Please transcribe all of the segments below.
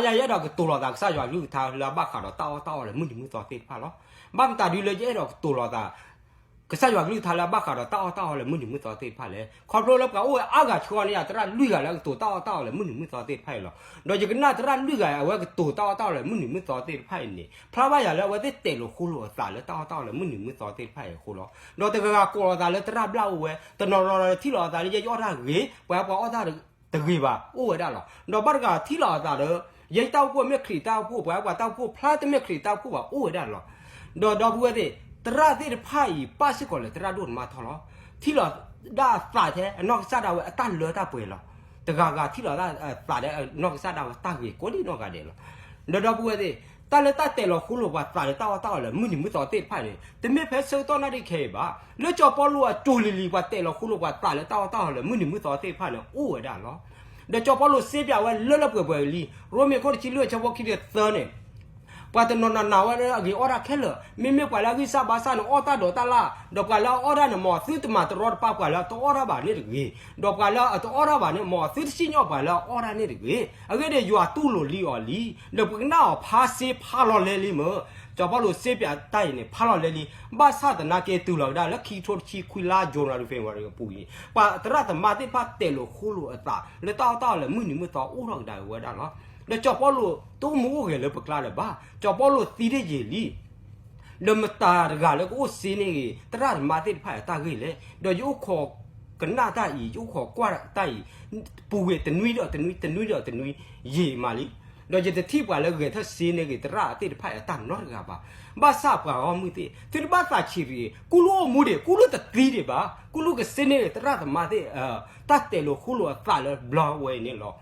ယအဲၣ်ဒိးကတိၤလီၤသးကစၢ်ယွၤကလုၢ်ကထါလၢအဘၣ်ဃးဒီးတၢ်အီၣ်တၢ်အီလၢမုၢ်နံၤမုၢ်သီသ့ၣ်တဖၣ်လီၤ. ဘၣ်မတၤဒုလၢယအဲၣ်ဒိးကတိၤလီၤသး ကစၢ်ယွၤကလုၢ်ကထါလၢအဘၣ်ဃးဒီးတၢ်အီၣ်တၢ်အီလၢမုၢ်နံၤမုၢ်သီသ့ၣ်တဖၣ်လဲၣ်. ခီဖျိလၢပှၤအိၣ်ဝဲအါဂၤဆှီန့ၣ် ယသရၣ်လွံၢ်ဂၤလၢအကတိၤတၢ်အီၣ်တၢ်အီလၢမုၢ်နံၤမုၢ်သီသ့ၣ်တဖၣ်အံၤလီၤ. ဒီးယကနၣ်သရၣ်လွံၢ်ဂၤအဝဲကတိၤတၢ်အီၣ်တၢ်အီလၢမုၢ်နံၤမုၢ်သီသ့ၣ်တဖၣ်အံၤန့ၣ် ဖျါဘၣ်ယၤလၢအဝဲသ့ၣ်တဲာ်လိာ်ဃိလိာ်အသးလၢတၢ်အီၣ်တၢ်အီလၢမုၢ်နံၤမုၢ်သီသ့ၣ်တဖၣ်အံၤအဃိလီၤ. ဒီးတဂၤဂၤကိးလီၤသးလၢသရၣ်ဘျၣ်အိၣ်ဝဲ တနီၤနီၤဒီးထံၣ်လီၤအသးလၢယဲယအီၣ်တၢ်ဂ့ၤ ပှၤပှၤအီၣ်တၢ်တဂ့ၤဘၣ် အိၣ်ဝဲဒၣ်လီၤ. ဒီးဘၣ်တဂၤထံၣ်လီၤအသးဒီး ယဲတၢ်အိၣ်ဖှိၣ်မ့ၢ်ခရံာ်တၢ်အိၣ်ဖှိၣ် ပှၤပှၤတၢ်အိၣ်ဖှိၣ်ဖျါတမ့ၢ်ခရံာ်တၢ်အိၣ်ဖှိၣ်ဘၣ် အိၣ်ဝဲဒၣ်လီၤ. ဒီးဒီပုၢ်ဝဲၢ်သ့ၣ် သရၣ်သ့ၣ်တဖၣ်အံၤ ပၣ်စ့ၢ်ကီးလၢသရၣ်ဒိၣ်တမါထီလီၤ. ထံၣ်လီၤဒၣ်အသးထဲအနီၢ်ကစၢ်ဒၣ်ဝဲအတၢ်လၢတၢ်ပှဲၤလီၤ. တဂၤဂၤထံၣ်လီၤဒၣ်အသးထဲအနီၢ်ကစၢ်ဒၣ်ဝဲတၢ်ဂ့ၤကိးဒံနီၢ်ဂၤဒဲးလီၤ. ဒီးဒီပုၢ်ဝဲၢ်သ့ၣ် တၢ်လၢတၢ်တဲာ်လီၤဃိလိာ်ပှၤသးလၢတၢ်အီၣ်တၢ်အီလၢမုၢ်နံၤမုၢ်သီသ့ၣ်တဖၣ်န့ၣ် တမ့ၢ်ဖဲဆၢကတီၢ်နၣ်ရံၣ်ခဲအံၤဘၣ်. လၢစီၤပီလူးအစိၤလံၤလံၤ ပှၤတဲာ်လီၤဃိလိာ်ပှၤသးလၢတၢ်အီၣ်တၢ်အီလၢမုၢ်နံၤမုၢ်သီသ့ၣ်တဖၣ်န့ၣ် အိၣ်ဝဲဒၣ်လီၤ. ဒီးစီၤပီလူးစ့ပၠးဝဲလၢလၢပှဲၤပှဲၤလံ. ရိမ့ၤခိၣ်တဆံလွံၢ်အဆၢဖိခံဒီးသၢန့ၣ် ပှၤတနီၤနီၤနာ်ဝဲလၢအဂ့ၤအီၣ်တၢ်ခဲလၢာ်, မ့မ့ၢ်ပှၤလၢအဂံၢ်စၢ်ဘါစၢ်န့ၣ် အီၣ်တၢ်ဒီးတၢ်လၢ်, ဒီးပှၤလၢအအီၣ်တၢ်န့ၣ် မ်သုတမၤတရီတပါပှၤလၢအတအီၣ်တၢ်ဘၣ်န့ၣ်တဂ့ၤ, ဒီးပှၤလၢအတအီၣ်တၢ်ဘၣ်န့ၣ် မ်သုတစံၣ်ညီၣ်ပှၤလၢအအီၣ်တၢ်န့ၣ်တဂ့ၤ. အဂ့ၢ်ဒ်အံၤ, ယွၤတူၢ်လိာ်လံအီၤလံ, ဒီးပကနၣ်အီၤဖးစ့ဖးလီၤလဲလံမ့ၢ်. စီၤပီလူးစ့ပၠးတၢ်အံၤန့ၣ် ဖးလီၤလဲလံ, ဘၣ်ဆၣ်သနာ်က့တုၤလီၤကဒါလၢခံကထိတဆံခွံလါ January February အပူၤအံၤ ပှၤသရၣ်သမါသ့ၣ်တဖၣ်တဲာ်လိာ်ဃိလိာ်အသး လၢတၢ်အီၣ်တၢ်အီလၢမုၢ်နံၤမုၢ်သီအိၣ်ထီၣ်ကဒါက့ၤဝဲဒၣ်လီၤ. ဒီးစီၤပီလူးတအိၣ်မူအိၣ်ဂဲၤလၢပကျါလၢၤဘၣ်. စီၤပီလူးသံတယံာ်လံ. ဒီးမတၤတဂၤလၢကအိၣ်စ့န့ၢ်ဂ့ၤ သရၣ်သမါသ့ၣ်တဖၣ်အတၢ်ဂ့ၢ်လဲၣ်. ဒီးယအိၣ်ခိးကနၣ်တၢ်အံၤ ယအိၣ်ခိးကွၢ်တၢ်အံၤ ပူၤကွံာ်တနွံဒီးတနွံ တနွံဒီးတနွံ ယံာ်မးလံ. ဒီးယတထံၣ်ပှၤလၢဂဲၤထၢၣ်စ့န့ၢ်ဂ့ၤသရၣ်သ့ၣ်တဖၣ်အတၢ်နီတဂၤဘၣ်. ဘၣ်ဆၣ်ပှၤဂီၢ်မုၢ်သ့ၣ် သုတဘၣ်သးဆံးတဂ့ၤ, ကူလူၣ်အိၣ်မူဒံး ကူလူၣ်တသံဒံးဘၣ်, ကူလူၣ်ကစ့န့ၢ်ဂ့ၤသရၣ်သမါသ့ၣ် တၢ်တဲာ်လိာ်ဃိလိာ်အသးလၢဘျီဝဲအံၤန့ၣ်လီၤ.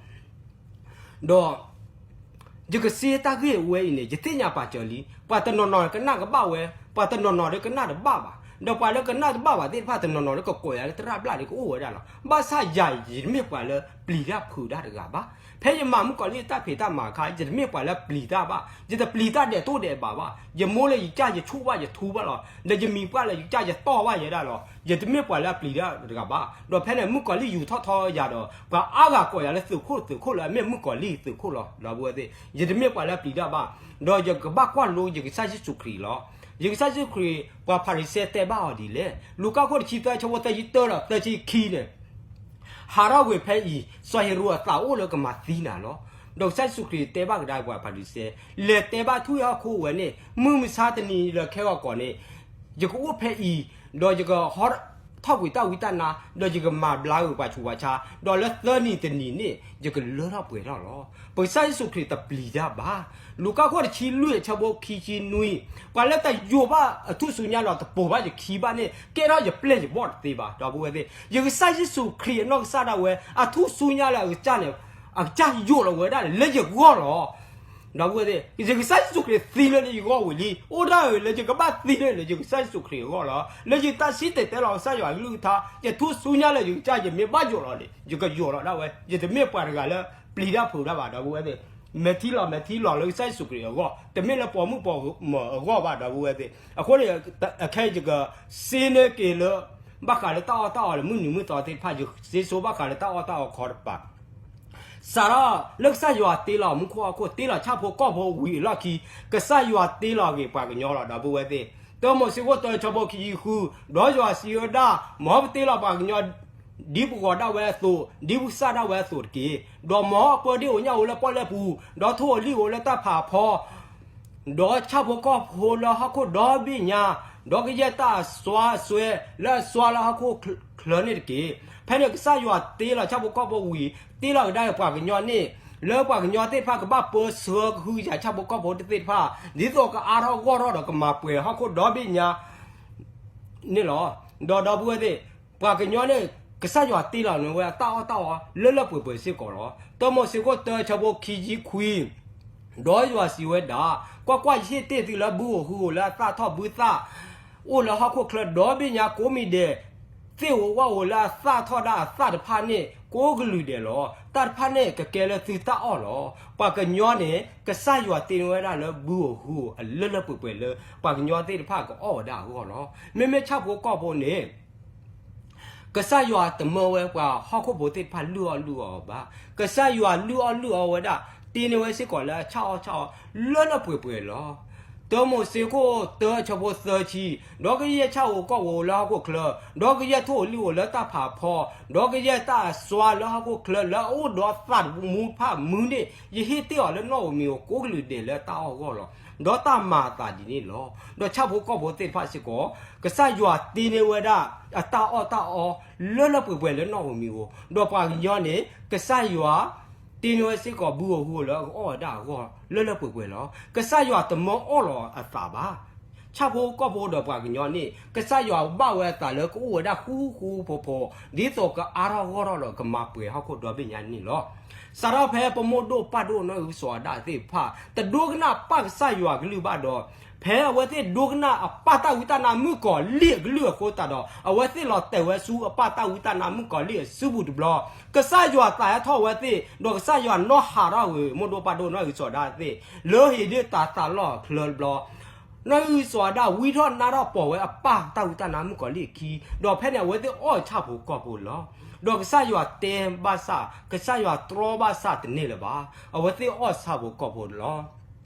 ဒီး ယကစ့တၢ်ဂ့ၢ်ဝဲအံၤန့ၣ် ယသ့ၣ်ညါပာ်စၢၤလံ. ပှၤတနီၤနီၤကနၣ်ကဘၣ်ဝဲ, ပှၤတနီၤနီၤဒီးကနၣ်တဘၣ်ဘၣ်. ဒီးပှၤလၢကနၣ်တဘၣ်ဘၣ်သ့ၣ်တဖၣ် တနီၤနီၤဒီးကကိးယၤလၢသရၣ်ဘျၣ်ဒီး ကအိၣ်ဝဲဒၣ်လီၤ. ဘၣ်ဆၣ်ယၤအံၤ ယတမ့ၢ်ပှၤလၢပျံၤတၢ်ဖုးတၢ်တဂၤဘၣ်. ဖဲယမၤမုၣ်ကီၤလံၢ်တၢ်ဖံးတၢ်မၤအခါ ယတမ့ၢ်ပှၤလၢပျံၤတၢ်ဘၣ်, ယတပျံၤတၢ်ဒဲးတိၢ်ဒဲးဘးဘၣ်. ယမိၢ်လၢယကစၢ် ယဆူၣ်ဘၣ် ယထူဘၣ်လီၤ. ဒီးယမံၤပှၢ်လၢယကစၢ် ယတီၢ်ဘၣ်ယဲဒၣ်လီၤ. ယတမ့ၢ်ပှၤလၢအပျံၤတၢ်တဂၤဘၣ်. ဒီးဖဲန့ၣ် မုၣ်ကီၤလံၢ်ယူၤထီၣ်ထီယၤဒီး ပှၤအါဂၤကိးယၤလၢသုးခိၣ် သုးခိၣ်လၢအမ့ၢ်မုၣ်ကီၤလံၢ်သုးခိၣ်လီၤ. ဒီပုၢ်ဝဲၢ်သ့ၣ် ယတမ့ၢ်ပှၤလၢအပျံၤတၢ်ဘၣ်. ဒီးယကဘၣ်ကွၢ်လိယကစၢ်ယ့ၣ်ၡူးခရံာ်လီၤ. ယကစၢ်ယ့ၣ်ၡူးခရံာ် ပှၤဖၤရံၤၡဲတဲဘၣ်အီၤဒ်လဲၣ်. လူၤကၣ်ခိၣ်တဆံသၢ ဆၢဖိသၢဆံတၢဒီးသၢဆံခံန့ၣ် ဟးထီၣ်ကွံာ်ဖဲအံၤ, စီၤဟ့ၤရိာ်အသးအိၣ်လၢကမၤသံနၤလီၤ. ဒီးကစၢ်ယ့ၣ်ၡူးခရံာ်တဲဘၣ်ကဒါပှၤဖၤရံၤၡဲ, လဲၤတဲဘၣ်ထွံၣ်ဟီၣ်ခိၣ်ဝဲန့ၣ်, မုၢ်မဆါတနံၤလၢခဲဂီၤကီးန့ၣ်, ယကအိၣ်ဖဲအံၤ, ဒီးယကဟီထီၣ်ကွံာ်တၢ်ဝံတၢ်နါ, ဒီးယကမၤဘျါက့ၤပှၤဆူးပှၤဆါ, ဒီးလၢသၢနံၤတနံၤန့ၣ် ယကလၢထီၣ်ပှဲၤထီၣ်လီၤ. ပကစၢ်ယ့ၣ်ၡူးခရံာ်တပျံၤတၢ်ဘၣ်. လူၤကၣ်ခိၣ်တဆံလွံၢ် အဆၢဖိခံဆံနွံ, ပှၤလၢတယိးဘၣ်အထူၣ်ဆူညါဒီးတပိာ်ဘၣ်ယခံဘၣ်န့ၣ် ကဲထီၣ်ယပျဲၢ်ယဘီၣ်တသ့ဘၣ်. ဒီပုၢ်ဝဲၢ်သ့ၣ်, ယကစၢ်ယ့ၣ်ၡူးခရံာ်အနီၢ်ကစၢ်ဒၣ်ဝဲ အထူၣ်ဆူညါလၢအကစၢ်န့ၣ်, အကစၢ်ယိးလီၤဝဲဒၣ်လၢယဂီၢ်လီၤ. ဒီပုၢ်ဝဲၢ်သ့ၣ်, ယကစၢ်ယ့ၣ်ၡူးခရံာ်သံလၢယဂီၢ်ဝံၤလံ, အိၣ်ဒၣ်အၢၣ်လၢယကဘၣ်သံလၢယကစၢ်ယ့ၣ်ၡူးခရံာ်အဂီၢ်လီၤ. လၢယတၢ်စံၣ်တဲၤတဲလီၤကစၢ်ယွၤအကလုၢ်ကထါ, ယထူၣ်ဆူညါလၢယကစၢ် ယမ့ၢ်ဘၣ်ယိးလီၤန့ၣ် ယကယိးလီၤဒၣ်ဝဲ, ယတမ့ၢ်ပှၤတဂၤလၢပျံၤတၢ်ဖုးတၢ်ဘၣ် ဒီပုၢ်ဝဲၢ်သ့ၣ်. မဲာ်ထံလီၤ မဲာ်ထံလီၤလၢကစၢ်ယ့ၣ်ၡူးခရံာ်အဂီၢ်, တမ့ၢ်လၢပိာ်မုၣ်ပိာ်မၢၤအဂီၢ်ဘၣ် ဒီပုၢ်ဝဲၢ်သ့ၣ်. အဃိန့ၣ်, အခဲအံၤယကစ့န့ၢ်က့ၤလၢ ဘၣ်ဃးလၢတၢ်အီၣ်တၢ်အီလၢမုၢ်နံၤမုၢ်သီသ့ၣ်တဖၣ်, ယစ့ဆိဘၣ်ဃးလၢတၢ်အီၣ်တၢ်အီခီတပၤ စးထီၣ်လၢကစၢ်ယွၤတ့လီၤမူခိၣ်ဟီၣ်ခိၣ် တ့လီၤဆၣ်ဖိကီၢ်ဖိဝံၤအလီၢ်ခံ, ကစၢ်ယွၤတ့လီၤက့ၤပှၤကညီလီၤ ဒီပုၢ်ဝဲၢ်သ့ၣ်. တၢမိၤၡ့ခိၣ်တၢ ဆၢဖိခံဆံဃု, ဒီးယွၤစံးဝဲဒၣ်, မ်ပတ့လီၤပှၤကညီ ဒ်ပဂီၤဒၣ်ဝဲအသိး, ဒ်ပကစၢ်ဒၣ်ဝဲအသိးတက့ၢ်. ဒီးမ်အပၢဒ့ၣ်ဧိၤညၣ်ဧိၤလၢပီၣ်လဲၣ်ပူၤ, ဒီးထိၣ်ဧိၤလံၣ်ဧိၤလၢတၢ်ဖးဖီ ဒီးဆၣ်ဖိကီၢ်ဖိလၢဟီၣ်ခိၣ်ဒီဘ့ၣ်ညါ, ဒီးကယဲၢ်တၢ်အစွါအစွဲလၢအစွါလၢဟီၣ်ခိၣ်ချၢန့ၣ်တက့ၢ်. ဖဲန့ၣ်ကစၢ်ယွၤတ့လီၤဆၣ်ဖိကီၢ်ဖိဝံၤ, တ့လီၤကဒါက့ၤပှၤကညီန့ၣ်, လၢပှၤကညီသ့ၣ်တဖၣ်ကဘၣ်ပၢဆှၢကဟုကယာ်ဆၣ်ဖိကီၢ်ဖိတသ့ၣ်တဖၣ်, ဒ်သိးကအါထီၣ်ဂီၢ်ထီၣ်ဒီးကမၤပှဲၤဟီၣ်ခိၣ်ဒီဘ့ၣ်ညါ န့ၣ်လီၤ. ဒီးဒီပုၢ်ဝဲၢ်သ့ၣ်, ပှၤကညီန့ၣ် ကစၢ်ယွၤတ့လီၤန့ၢ်ဝဲအတၢ်အီၣ်တၢ်အီလၢလၢပှဲၤပှဲၤစ့ၢ်ကီးလီၤ. တၢမိၤၡ့ခိၣ်တၢ ဆၢဖိခံဆံခွံ, ဒီးယွၤစံးဝဲဒၣ်, ကွၢ်ကွၢ်, ယဟ့ၣ်တ့ၢ်သုလၢဘုဧိၤဟုဧိၤလၢအသၣ်ထီၣ်ဘုသၣ် အိၣ်လၢဟီၣ်ခိၣ်ချၢဒီဘ့ၣ်ညါကိးမံၤဒဲး, သ့ၣ်ဧိၤဝၣ်ဧိၤလၢအသၣ်ထီၣ်ဒၣ်အသၣ်တဖၣ်န့ၣ် ကိးကလုာ်ဒဲးလီၤ. တၢ်တဖၣ်န့ၣ်ကကဲလၢသုတၢ်အီၣ်လီၤ. ပှၤကညီန့ၣ် ကစၢ်ယွၤတ့န့ၢ်ဝဲဒၣ်လၢဘုဧိၤဟုဧိၤအလၢလၢပှဲၤပှဲၤလၢ ပှၤကညီသ့ၣ်တဖၣ်ကအီၣ်ဝဲဒၣ်အဂီၢ်လီၤ. မ့မ့ၢ်ဆၣ်ဖိကီၢ်ဖိန့ၣ် ကစၢ်ယွၤတမၢဝဲပှၤဟီၣ်ခိၣ်ဖိသ့ၣ်တဖၣ်လုၢ်အီၣ်လုၢ်အီအီၤဘၣ်. ကစၢ်ယွၤလုၢ်အီၣ်လုၢ်အီဝဲဒၣ် တ့န့ၢ်ဝဲစ့ၢ်ကီးလၢအဆၣ်အီၣ်ဆၣ်အီ လၢလၢပှဲၤပှဲၤလီၤ. တၢမိၤၡ့ခိၣ်တၢအဆၢဖိသၢဆံ, ဒီးကယဲၢ်ဆၣ်ဧိၤကီၢ်ဧိၤလၢဟီၣ်ခိၣ်ချၢ, ဒီးကယဲၢ်ထိၣ်ဧိၤလံၣ်ဧိၤလၢတၢ်ဖးဖီ, ဒီးကယဲၢ်တၢ်အစွါလၢဟီၣ်ခိၣ်ချၢ လၢအအိၣ်ဒီးသးသမူတဖၣ်မုၢ်န့ၣ်, ယဟ့ၣ်တ့ၢ်အီၤလၢနီၣ်ဧိၤမံၤဧိၤကိးကလုာ်ဒဲးလၢတၢ်အီၣ်အဂီၢ်လီၤ. ဒီးတၢ်မၤအသးဒ်န့ၣ်လီၤ. ဒီးဆၣ်ဖိကီၢ်ဖိသ့ၣ်တဖၣ်စ့ၢ်ကီး, ကစၢ်ယွၤတ့န့ၢ်ဝဲဒၣ် အတၢ်အီၣ်တၢ်အီ လၢလၢပှဲၤပှဲၤလၢနီၣ်ဧိၤမံၤဧိၤ, ဒီးပှၤကညီန့ၣ် ကစၢ်ယွၤ တ့န့ၢ်ဝဲစ့ၢ်ကီး ဘုဧိၤဟုဧိၤလၢအကအီၣ်ဝဲဒၣ်အဂီၢ် လၢလၢပှဲၤပှဲၤလီၤ. ကစၢ်ယွၤတမၢအီၣ်လီၤအသးဘၣ်. ဆၣ်ဖိကီၢ်ဖိဒီးပှၤကညီန့ၣ် ကစၢ်ယွၤဘၣ်ဝဲအသးလၢကအိၣ်ဝဲဒၣ်ဃူဃူဖိးဖိး, ဒ်သိးကအါထီၣ်ဂီၢ်ထီၣ်ဒီးကမၤပှဲၤဟီၣ်ခိၣ်ဒီဘ့ၣ်ညါန့ၣ်လီၤ. စးထီၣ်ဖဲပမိၢ်ဒိၣ်ပၢ်ဒိၣ်နီၢ်အုၣ်စီၤအၤဒၣ်သ့ၣ်တဖၣ် တဒိကနၣ်ပၢ်ကစၢ်ယွၤကလုၢ်ဘၣ်ဒီး, ဖဲအဝဲသ့ၣ်ဒိကနၣ်အပၢ်တၢ်ဝံတၢ်နါမုၣ်ကီၤလံၢ်အကလုၢ်အဃိသတးဒီး အဝဲသ့ၣ်လီၤတဲာ်ဝဲဆူအပၢ်တၢ်ဝံတၢ်နါမုၣ်ကီၤလံၢ်အစုပူၤတဘျီ, ကစၢ်ယွၤသးဟဲထီၣ်ဝဲသ့ၣ်, ဒီးကစၢ်ယွၤနီၣ်ဟးထီၣ်ဝဲမိၢ်ဒိၣ်ပၢ်ဒိၣ်နီၢ်အုၣ်စီၤအၤဒၣ်သ့ၣ် လၢဧ့ဒ့ၣ်တၤသၣ်လီၢ်အချၢတဘျီ, နီၢ်အုၣ်စီၤအၤဒၣ်ဝံထီၣ်နါထီၣ်ပိာ်ဝဲအပၢ်တၢ်ဝံတၢ်နါမုၣ်ကီၤလံၢ်အခံ, ဒီးဖဲန့ၣ်အဝဲသ့ၣ်အီၣ်ဆၣ်ဖိကီၢ်ဖိလီၤ. ဒီးကစၢ်ယွၤတဲဘၣ်ဆၣ် ကစၢ်ယွၤတြီဘၣ်ဆၣ်တန့ၢ်လၢၤဘၣ်. အဝဲသ့ၣ်အီၣ်ဆၣ်ဖိကီၢ်ဖိလီၤ.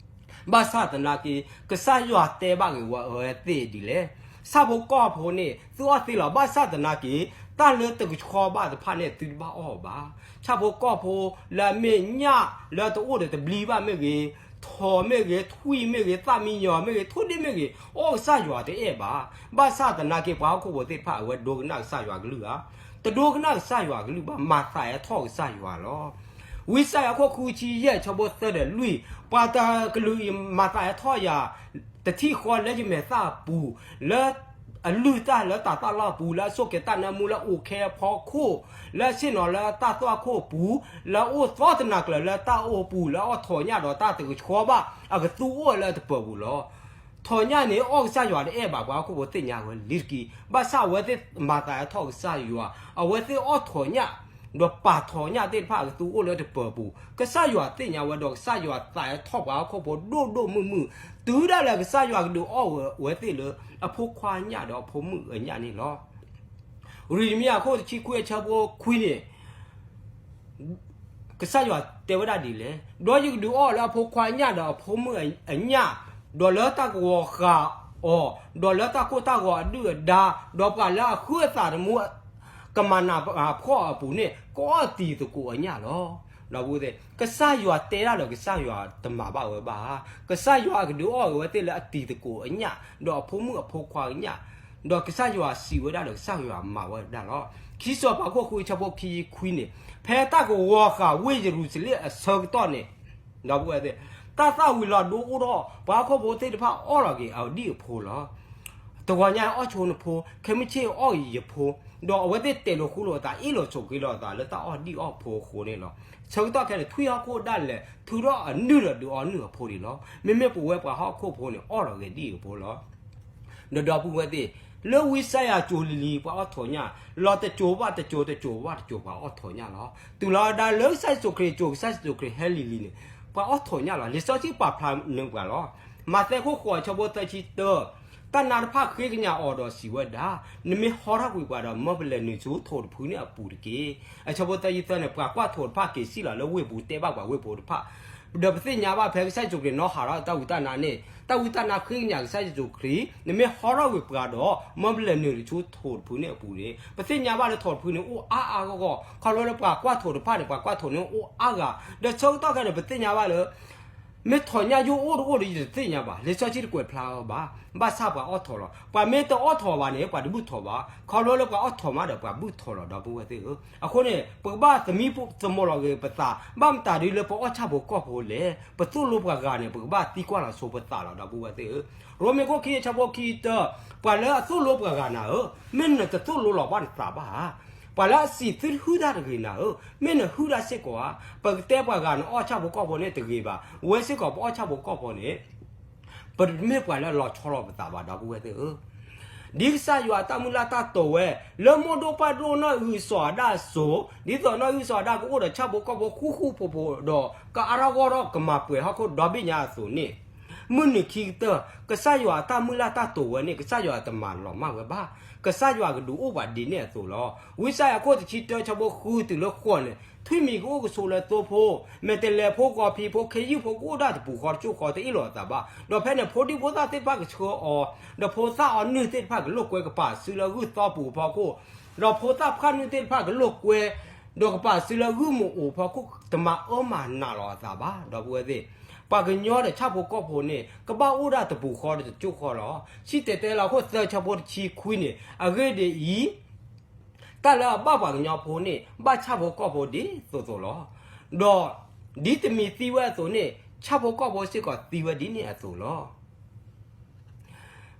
ဘၣ်ဆၣ်သနာ်က့ ကစၢ်ယွၤတဲဘၣ်ဂ့ၤဝဲအဝဲသ့ၣ်ဒ်လဲၣ်. ဆၣ်ဖိကီၢ်ဖိန့ၣ် သုအီၣ်သ့လီၤ. ဘၣ်ဆၣ်သနာ်က့ တၢ်လၢတကဆှီဘၣ်တဖၣ်န့ၣ် သုတဘၣ်အီၣ်ဘၣ်. ဆၣ်ဖိကီၢ်ဖိလၢအမ့ၢ်ညၣ်လၢတအိၣ်ဒီးတဘျံးဘၣ်မ့ၢ်ဂ့ၤ, ထိးမ့ၢ်ဂ့ၤ, ထွံၣ်မ့ၢ်ဂ့ၤ, သၣ်မံယီၤမ့ၢ်ဂ့ၤ, ထိၣ်ဒ့ၣ်မ့ၢ်ဂ့ၤ, အီၣ်ကစၢ်ယွၤတအဲၣ်ဘၣ်. ဘၣ်ဆၣ်သနာ်က့ ပှၤဟီၣ်ခိၣ်ဖိသ့ၣ်တဖၣ် အဝဲဒိကနၣ်ကစၢ်ယွၤကလုၢ်ဧါ. တဒိကနၣ်ကစၢ်ယွၤကလုၢ်ဘၣ်, မၤသးဟဲထီၣ်ကစၢ်ယွၤလီၤ. ဝံယၡါယၤအခိၣ်ဃုဆံယဲၢ် အဆၢဖိသၢဒီးလွံၢ်, ပှၤတကလုာ်အံၤ မၤသးဟဲထီၣ်ယၤ တထံၣ်ဃီလၢယမဲာ်သၣ်အပူၤ, လၢအလုၢ်တၢ်လၢတၤသၣ်လီၢ်အပူၤ, လၢအဆိၣ်က့ၤတၢ်နၢမူလၢအိၣ်ခဲအဖီခိၣ်, လၢအဆ့ၣ်နီၤလၢတၢ်သွၣ်ခိၣ်အပူၤ, လၢအအိၣ်သီတနၤကျၢၤလၢတၢ်အိၣ်ပူၤ, လၢအအီၣ်ထိးညၣ်ဒီးတၢ်တကဆှီဘၣ်, အကသူအိၣ်လၢအတပၢၤပူၤလီၤ. ထိးညၣ်န့ၣ် အီၣ်ကစၢ်ယွၤတအဲၣ်ဘၣ်, ပှၤဟီၣ်ခိၣ်ဖိသ့ၣ်ညါဝဲလံတက့ၢ်. ဘၣ်ဆၣ်အဝဲသ့ၣ်မၤသးဟဲထီၣ်ကစၢ်ယွၤ, အဝဲသ့ၣ်အီၣ်ထိးညၣ်, ဒီးပာ်ထိးညၣ်သ့ၣ်တဖၣ်အကသူအိၣ်လၢတပၢၤပူၤ, ကစၢ်ယွၤသ့ၣ်ညါဝဲဒီး ကစၢ်ယွၤသးဟဲထီၣ်ပှၤဟီၣ်ခိၣ်ဖိဒိၣ်ဒိၣ်မုၢ်မုၢ်, တုၤဒၣ်လဲာ်ကစၢ်ယွၤကဒုးအီၣ်ဝဲသ့ၣ်လၢ အဖိခွါအညၣ်ဒီးအဖိမုၣ်အညၣ်န့ၣ်လီၤ. ရံမံယၤအခိၣ်တဆံခွံအဆၢဖိခွံန့ၣ် ကစၢ်ယွၤတဲဝဲဒၣ်ဒ်လဲၣ်, ဒီးယကဒုးအီၣ်လၢအဖိခွါအညၣ်ဒီးအဖိမုၣ်အညၣ်, ဒီးလၢတၢ်ကဝီၤဃာ်အီၤ, ဒီးလၢတၢ်ကိၢ်တၢ်ဂီၤအဒုၣ်အဒါ, ဒီးပှၤလၢအဃုအသးသမူ ကမၤနးဖှီၣ်အပူၤန့ၣ် ကအီၣ်တံၤသကိးအညၣ်လီၤ. ဒီပုၢ်ဝဲၢ်သ့ၣ်, ကစၢ်ယွၤတဲဒၣ်ဒီး ကစၢ်ယွၤတမၤဘၣ်ဝဲဘၣ်ဧါ. ကစၢ်ယွၤအကဒုးအီၣ်ဝဲသ့ၣ်လၢအတံၤသကိးအညၣ်, ဒီးအဖိမုၣ်အဖိခွါအညၣ်, ဒီးကစၢ်ယွၤစံးဝဲဒၣ်ဒီး ကစၢ်ယွၤမၤဝဲဒၣ်လီၤ. ခံစီၤပၤခိၣ်ဃုဆၢဖိခံဆံခွံန့ၣ်, ဖဲတၢ်ကဝီၤဃာ်ဝ့ၢ်ယရူၤၡလ့ၣ်အဆၢကတီၢ်န့ၣ်, ဒီပုၢ်ဝဲၢ်သ့ၣ်, တၢ်သၣ်ဝံၤလီၤဒိအိၣ်ထီၣ်, ပှၤဟီၣ်ခိၣ်ဖိသ့ၣ်တဖၣ်အီၣ်လီၤက့ၤအဒံၣ်အဖိလီၤ. တဂီၤညါအီၣ်ဆိနဖိ, ခဲမုၢ်ဆ့ၣ်အီၣ်က့ၤယဖိ, ဒီးအဝဲသ့ၣ်တဲာ်လိာ်ဃူလိာ်အသး အ့ၣ်လိာ်ဆိးက့လိာ်အသးလၢတၢ်အီၣ်ဒံၣ်အီၣ်ဖိအဃိန့ၣ်လီၤ. ဆၢကတီၢ်ခဲန့ၣ် ထွံၣ်ဟီၣ်ခိၣ်ဒၣ်လဲာ် ထုးထီၣ်အနုၢ်ဒီးဒုးအီနုၢ်အဖိဒံးလီၤ. မ့မ့ၢ်ပဝဲပှၤဟီၣ်ခိၣ်ဖိန့ၣ် အီၣ်လီၤက့ၤဒံၣ်အဖိလီၤ. ဒီးဒီပုၢ်ဝဲၢ်သ့ၣ်, လၢဝံယၡါယၤစိၤလံၤလံၤ ပှၤအီၣ်ထိးညၣ်, လီၤတစိၤဘၣ်တစိၤ တစိၤဘၣ်တစိၤ ပှၤအီၣ်ထိးညၣ်လီၤ. တုၤလီၤဒၣ်လၢကစၢ်ယ့ၣ်ၡူးခရံာ်အစိၤ ကစၢ်ယ့ၣ်ၡူးခရံာ်ဟဲလံၤလံၤန့ၣ်, ပှၤအီၣ်ထိးညၣ်လီၤ. လံာ်စီဆှံပာ်ဖျါန့ၢ်ပှၤလီၤ. မးသဲခိၣ်ဃိးအဆၢဖိသၢဆံတၢ, တၢ်နါတဖၣ်ဃ့ကညးအီၤဒီးစံးဝဲဒၣ်, နမ့ၢ်ဟီထီၣ်ကွံာ်ပှၤဒီး မၢပလဲၤနုာ်ဆူထိးတဖုန့ၣ်အပူၤတက့ၢ်. အဆၢဖိသၢဆံသၢန့ၣ်, ပှၤကွၢ်ထိးတဖၣ်က့ၤစံၣ်လီၤလၢဝ့ၢ်ပူၤ တဲဘၣ်ပှၤဝ့ၢ်ဖိတဖၣ် ဒီးပသ့ၣ်ညါဘၣ်ဖဲကစၢ်ယ့ၣ်ၡူးခရံာ်နီၣ်ဟးထီၣ်တၢ်ဝံတၢ်နါန့ၣ်, တၢ်ဝံတၢ်နါဃ့ကညးကစၢ်ယ့ၣ်ၡူးခရံာ်, နမ့ၢ်ဟီထီၣ်ကွံာ်ပှၤဒီး မၢပလဲၤနုာ်ဆူထိးတဖုန့ၣ်အပူၤန့ၣ်, ပသ့ၣ်ညါဘၣ်လၢထိးတဖုန့ၣ်အိၣ်အါအါဂီၢ်ဂီၢ်, ခီဖျိလၢပှၤကွၢ်ထိးတဖၣ်န့ၣ် ပှၤကွၢ်ထိးန့ၣ်အိၣ်အါဂၤ, ဒီးဆၢကတီၢ်ခဲန့ၣ် ပသ့ၣ်ညါဘၣ်လၢ မ့ၢ်ထိးညၣ်ယိၣ်အိၣ်တအိၣ်ဒီးယတသ့ၣ်ညါဘၣ်, လံာ်စီဆှံတကွဲးဖျါအီၤဘၣ်, ဘၣ်ဆၣ်ပှၤအီၣ်ထိးလီၤ. ပှၤမ့ၢ်တအီၣ်ထိးဘၣ်န့ၣ် ပှၤတဘူၣ်ထိးဘၣ်, ခီဖျိလၢပှၤအီၣ်ထိးမးဒီးပှၤဘူၣ်ထိးလီၤ ဒီပုၢ်ဝဲၢ်သ့ၣ်ဧၢ. အဃိန့ၣ် ပကဘၣ်သမံသမိးလီၤက့ၤပသး, ဘၣ်မတၤဒ်လၢပအီၣ်ဆၣ်ဖိကီၢ်ဖိလဲၣ်, ပသိၣ်လိပှၤဂၤန့ၣ် ပကဘၣ်သံကွၢ်လီၤဆိပသးလီၤ ဒီပုၢ်ဝဲၢ်သ့ၣ်ဧၢ. ရိမ့ၤခိၣ်ခံအဆၢဖိခံဆံတၢ, ပှၤလၢအသိၣ်လိပှၤဂၤနၤဧၢ, မ့ၢ်နတသိၣ်လိလီၤဘၣ်နသးဘၣ်ဧါ. ပှၤလၢအစံးသုတဟုၣ်တၢ်တဂ့ၤနၤဧၢ, မ့ၢ်နဟုၣ်တၢ်စ့ၢ်ကီးဧါ. ပကတဲပှၤဂၤနအီၣ်ဆၣ်ဖိကီၢ်ဖိန့ၣ်တဂ့ၤဘၣ်, ဝဲစ့ၢ်ကီးပအီၣ်ဆၣ်ဖိကီၢ်ဖိန့ၣ် ပတမ့ၢ်ပှၤလၢအလီၤဆီလိာ်ပသးဘၣ် ဒီပုၢ်ဝဲၢ်သ့ၣ်ဧၢ. ဒ်ကစၢ်ယွၤအတၢ်မုၢ်လၢ်တၢ်တိာ်ဝဲ, လၢမိၢ်ဒိၣ်ပၢ်ဒိၣ်နီၢ်အုၣ်စီၤအၤဒၣ်အစိၤ, ဒ်သိးနီၢ်အုၣ်စီၤအၤဒၣ်ကအိၣ်ဒီးဆၣ်ဖိကီၢ်ဖိဃူဃူဖိးဖိးဒီး ကအါထီၣ်ဂီၢ်ထီၣ်ကမၤပှဲၤဟီၣ်ခိၣ်ဒီဘ့ၣ်ညါအသိးန့ၣ်, မုၢ်နံၤခံကတၢၢ် ကစၢ်ယွၤအတၢ်မုၢ်လၢ်တၢ်တိာ်ဝဲန့ၣ် ကစၢ်ယွၤတမၤလီၤမၢ်ဝဲဘၣ်. ကစၢ်ယွၤကဒုးအိၣ်ပှၤဒ်န့ၣ်အသိးလီၤ. ဝံယၡါယၤခိၣ်တဆံတၢ ဆၢဖိဃုတုၤလၢဃိးန့ၣ် ထွံၣ်မံၤကအိၣ်ကဆိးလၢသိဖိ, မဲာ်တဲးလဲးဖိ ဂီၤဖံးဖိ ခ့ယုၢ်ဖိကအိၣ်ဒၣ်တပူၤဃီတစိၢ်ဃီ တအ့ၣ်လိာ်အသးဘၣ်. ဒီးဖဲန့ၣ် ဖိဒံဖိသၣ်သ့ၣ်တဖၣ်ကဆှၢအီၤ, ဒီးဖိသၣ်အီနုၢ်သ့ၣ်တဖၣ်ကလိာ်ကွဲကပာ်စုလၢဂုၢ်သီပူၤအဖီခိၣ်, ဒီးဖိသၣ်ဖၣ်နုၢ်သ့ၣ်တဖၣ်ကလိာ်ကွဲ ဒီးကပာ်စုလၢဂုၢ်မုာ်အိၣ်ဖီခိၣ် တမၤအၢမၤနးလီၤအသးဘၣ်. ဒီပုၢ်ဝဲၢ်သ့ၣ်, ပှၤကညီဒီးဆၣ်ဖိကီၢ်ဖိန့ၣ် ကဘၣ်အိၣ်ဒၣ်တပူၤဃီတစိၢ်ဃီလီၤ. စံၣ်တဲၤတဲလီၤခိၣ်သၢ ဆၢဖိတဆံခွံန့ၣ် အဂ့ၢ်ဒ်အံၤ, တၢ်လၢအဘၣ်ပှၤကညီဖိန့ၣ် ဘၣ်ဆၣ်ဖိကီၢ်ဖိဒ်သိးသိးလီၤ. ဒီးဒ်တမံၤသံဝဲအသိးန့ၣ် ဆၣ်ဖိကီၢ်ဖိစ့ၢ်ကီးသံဝဲဒ်န့ၣ်အသိးလီ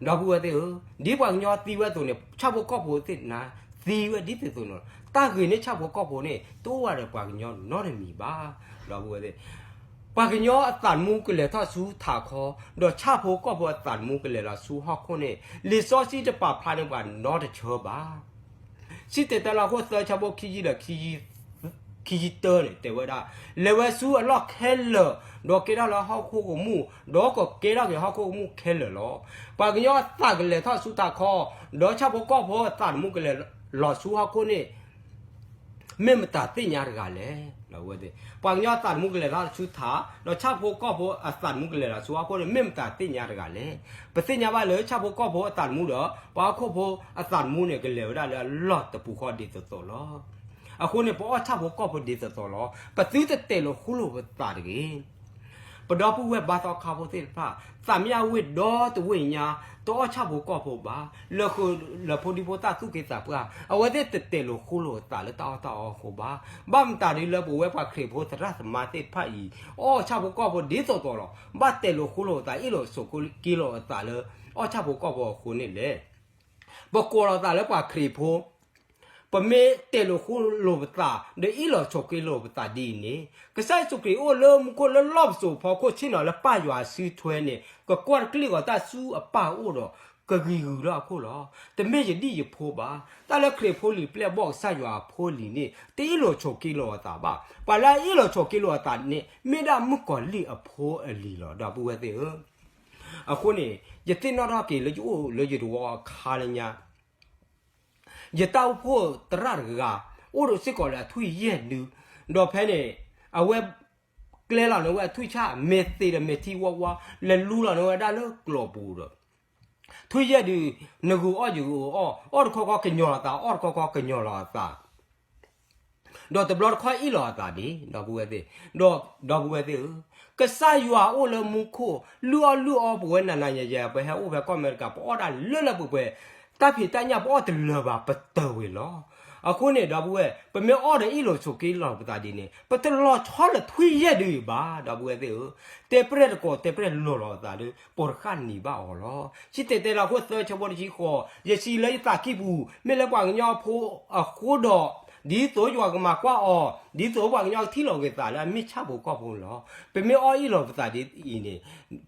ၤ. ဒီပုၢ်ဝဲၢ်သ့ၣ်ဧၢ, ဒ်ပှၤကညီသံဝဲအသိးန့ၣ် ဆၣ်ဖိကီၢ်ဖိသ့ၣ်တဖၣ် သံဝဲဒ်သိးသိးန့ၣ်လီၤ. တၢ်ဂ့ၤန့ၣ် ဆၣ်ဖိကီၢ်ဖိန့ၣ် တအိၣ်ဝဲဒီးပှၤကညီနီတမံၤဘၣ်. ဒီပုၢ်ဝဲၢ်သ့ၣ်, ပှၤကညီအသးသမူကလဲၤထီၣ်ဆူထးခီ, ဒီးဆၣ်ဖိကီၢ်ဖိအသးသမူကလဲၤလီၤဆူဟီၣ်ခိၣ်န့ၣ် လံာ်စီဆှံတပာ်ဖျါန့ၢ်ပှၤနီတဆၢဘၣ်. စံၣ်တဲၤတဲလီၤခိၣ်သၢ ဆၢဖိခံဆံဒီး ခံဆံတၢန့ၣ် တဲဝဲဒၣ်, လဲၤဝဲဆူအလီၢ်ခဲလၢာ်, ဒီးကဲထီၣ်လၢဟီၣ်ခိၣ်ကမူၣ်, ဒီးကကဲထီၣ်က့ၤဟီၣ်ခိၣ်ကမူၣ်ခဲလၢာ်လီၤ. ပှၤကညီအသးကလဲၤထီၣ်ဆူထးခီ, ဒီးဆၣ်ဖိကီၢ်ဖိအသးသမူကလဲၤလီၤဆူဟီၣ်ခိၣ်န့ၣ် မ့ၢ်မတၤသ့ၣ်ညါတဂၤလဲၣ်. ပှၤကညီအသးသမူကလဲၤထီၣ်ဆူထး, ဒီးဆၣ်ဖိကီၢ်ဖိအသးသမူကလဲၤလီၤဆူဟီၣ်ခိၣ်န့ၣ် မ့ၢ်မတၤသ့ၣ်ညါတဂၤလဲၣ်. ပသ့ၣ်ညါဘၣ်လၢဆၣ်ဖိကီၢ်ဖိအသးသမူဒီး ပှၤဟီၣ်ခိၣ်ဖိအသးသမူန့ၣ် ကလဲၤဝဲဒၣ်လၢအလီၢ်တပူၤဃီဒ်သိးသိးလီၤ. အဃိန့ၣ် ပအီၣ်ဆၣ်ဖိကီၢ်ဖိဒ်သိးသိးလီၤ. ပသုတတဲာ်လိာ်ဃူလိာ်ပသးတဂ့ၤ. ပဒီပုၢ်ဝဲၢ်ဘါသီခါဖိသ့ၣ်တဖၣ်, သးမ့ၢ်အဝ့ၢ်ဒီတဝ့ၢ်ညါ, တအီၣ်ဆၣ်ဖိကီၢ်ဖိဘၣ်, လၢဃုာ်လၢဖိဒံဖိသၣ်သူၣ်က့သးပှၢ်, အဝဲသ့ၣ်တတဲာ်လိာ်ဃူလိာ်အသးလၢတၢ်အီၣ်တၢ်အီအဃိဘၣ်. ဘၣ်မတၤဒ်လၢပဝဲပှၤခရံာ်ဖိသရၣ်သမါသ့ၣ်တဖၣ်အံၤ, အီၣ်ဆၣ်ဖိကီၢ်ဖိဒ်သိးသိးလီၤ. ဘၣ်တဲာ်လိာ်ဃူလိာ်အသး အ့ၣ်လိာ်ဆိးက့လိာ်အသးလၢ အီၣ်ဆၣ်ဖိကီၢ်ဖိအဃိန့ၣ်လဲၣ်. ပကိးလီၤသးလၢပှၤခရံာ်ဖိ, ပမ့ၢ်တဲာ်လိာ်ဃူလိာ်ပသး ဒီးအ့ၣ်လိာ်ဆိးက့လိာ်ပသးဒ်အံၤန့ၣ်, ကစၢ်ယ့ၣ်ၡူးခရံာ်အိၣ်လၢမူခိၣ်လၢလီၢ်ပစိာ်ဖီခိၣ်ဆ့ၣ်နီၤလၢပၢ်ယွၤအစုထွဲန့ၣ် ကကွၢ်တကလုာ်ဂီၤတၢ်ဆူအပၢ်အအိၣ်ဒီး ကဂံၤဂုၤလၢအခိၣ်လီၤ. တမ့ၢ်ယဒ်ယဖိဘၣ်. တၢ်လၢခရံာ်ဖိလံၤပျဲၢ်ဘီၣ်ကစၢ်ယွၤအဖိအလံၤန့ၣ် တအ့ၣ်လိာ်ဆိးက့လိာ်အသးဘၣ်. ပှၤလၢအအ့ၣ်လိာ်ဆိးက့လိာ်အသးန့ၣ် မ့ၢ်ဒၣ်မုၣ်ကီၤလံၢ်အဖိအလံၤလီၤ. ဒီပုၢ်ဝဲၢ်သ့ၣ်ဧၢ, အဃိန့ၣ် ယသ့ၣ်နီၣ်ထီၣ်က့ၤလၢယအိၣ်လၢယတဝီအခါလၢညါ ယတၢ်အိၣ်ဖှိၣ်သရၣ်တဂၤ အိၣ်ဒီးစ့ၢ်ကီးလၢအထွံၣ်ယဲၢ်ဒု, ဒီးဖဲန့ၣ် အဝဲကျဲလီၤန့ၢ်ဝဲအထွံၣ်ဆၣ် မဲာ်သ့ဒီးမဲာ်ထံဝါဝါ လဲၤလူလီၤန့ၢ်ဝဲဒၣ်လၢကျိးပူၤဒီး ထွံၣ်ယဲၢ်ဒု, နဂုၤအီၣ်ယဂုၤအီၣ်, အီၣ်တခီခီကညီၤလီၤအသး, အီၣ်တခီခီကညီၤလီၤအသး ဒီးတဘျီတခီအ့ၣ်လိာ်အသးန့ၣ် ဒီပုၢ်ဝဲၢ်သ့ၣ်, ဒီပုၢ်ဝဲၢ်သ့ၣ်ဧၢ, ကစၢ်ယွၤအိၣ်လၢမူခိၣ် လုၢ်အီၣ်လုၢ်အီပဝဲနၤနၤယၤယၤ ပဟဲအိၣ်ဖဲကီၢ်အမဲရကၤ ပအီၣ်ဒၣ်လၢလၢပှဲၤပှဲၤ, တၢ်ဖံးတၢ်ညၣ်ပအီၣ်တလၢာ်ဘၣ် ပတၢၢ်ဝံၤလီၤ. အဃိန့ၣ် ဒီပုၢ်ဝဲၢ် ပမ့ၢ်အီၣ်ဒီးအ့ၣ်လိာ်ဆိးက့လိာ်ပသးဒ်န့ၣ် ပတလီၤဆီလၢထွံၣ်ယဲၢ်ဒုအံၤဘၣ် ဒီပုၢ်ဝဲၢ်သ့ၣ်ဧၢ, တဲပြဲၢ်တကိးတဲပြဲၢ်လိၤလိာ်အသးဒီး ပိာ်တဃၣ်နံၤဘၣ်အီၤလီၤ. စံၣ်တဲၤတဲလီၤခိၣ်သၢဆၢဖိတဆံဃိး, ယစံးလၢယသးကံၢ်ပူၤ မ့ၢ်လၢပှၤကညီဖိအဃိဒီး ဒ်သိးယွၤကမၤကွၢ်အီၤ ဒ်သိးပှၤကညီကထံၣ်လိာ်က့ၤသးလၢအမ့ၢ်ဆၣ်ဖိကီၢ်ဖိန့ၣ်လီၤ. ပမ့ၢ်အီၣ်အ့ၣ်လိာ်ပသးဒ်အံၤန့ၣ်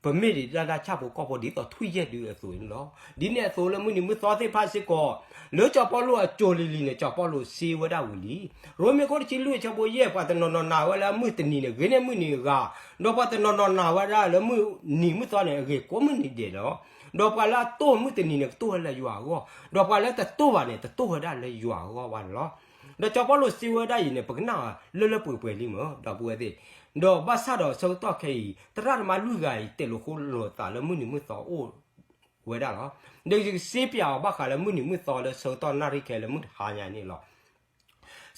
ပမ့ၢ်ဒၣ်ဆၣ်ဖိကီၢ်ဖိဒ်သိးထွံၣ်ယဲၢ်ဒုအသိးန့ၣ်လီၤ. ဒ်န့ၣ်အသိးလၢမုၢ်နံၤမုၢ်သီသ့ၣ်တဖၣ်စ့ၢ်ကီး လၢစီၤပီလူးအစိၤလံၤလံၤန့ၣ် စီၤပီလူးစံးဝဲဒၣ်ဝံၤလံ. ရိမ့ၤခိၣ်တဆံလွံၢ်ဆၢဖိယဲၢ် ပှၤတနီၤနီၤနာ်ဝဲလၢအမုၢ်တနံၤန့ၣ် ဂ့ၤန့ၢ်မုၢ်နံၤအဂၤ, ဒီးပှၤတနီၤနီၤနာ်ဝဲဒၣ်လၢမုၢ်နံၤမုၢ်သီန့ၣ် အဂ့ၤကိးမုၢ်နံၤဒဲးလီၤ. ဒီးပှၤလၢအတိၢ်မုၢ်တနံၤန့ၣ် ကတိၢ်ဝဲလၢယွၤအဂီၢ်, ဒီးပှၤလၢတတိၢ်ဘၣ်န့ၣ် တတိၢ်ဝဲဒၣ်လၢယွၤအဂီၢ်ဘၣ်န့ၣ်လီၤ. ဒီးစီၤပီလူးစံးဝဲဒၣ်အံၤန့ၣ် ပကနၣ်လၢလၢပှဲၤပှဲၤလံမ့ၢ် ဒီပုၢ်ဝဲၢ်သ့ၣ်, ဒီးဘၣ်ဆၣ်ဒီးဆၢကတီၢ်ခဲအံၤ သရၣ်သမါလွံၢ်ဂၤအံၤ တဲာ်လိာ်ဃူလိာ်သးလၢမုၢ်နံၤမုၢ်သီအိၣ်ဝဲဒၣ်လီၤ. ဒီးယကစ့ပၠးအီၤဘၣ်ဃးလၢမုၢ်နံၤမုၢ်သီလၢဆၢကတီၢ်နၣ်ရံၣ်ခဲလၢမုၢ်တဟါညါန့ၣ်လီၤ.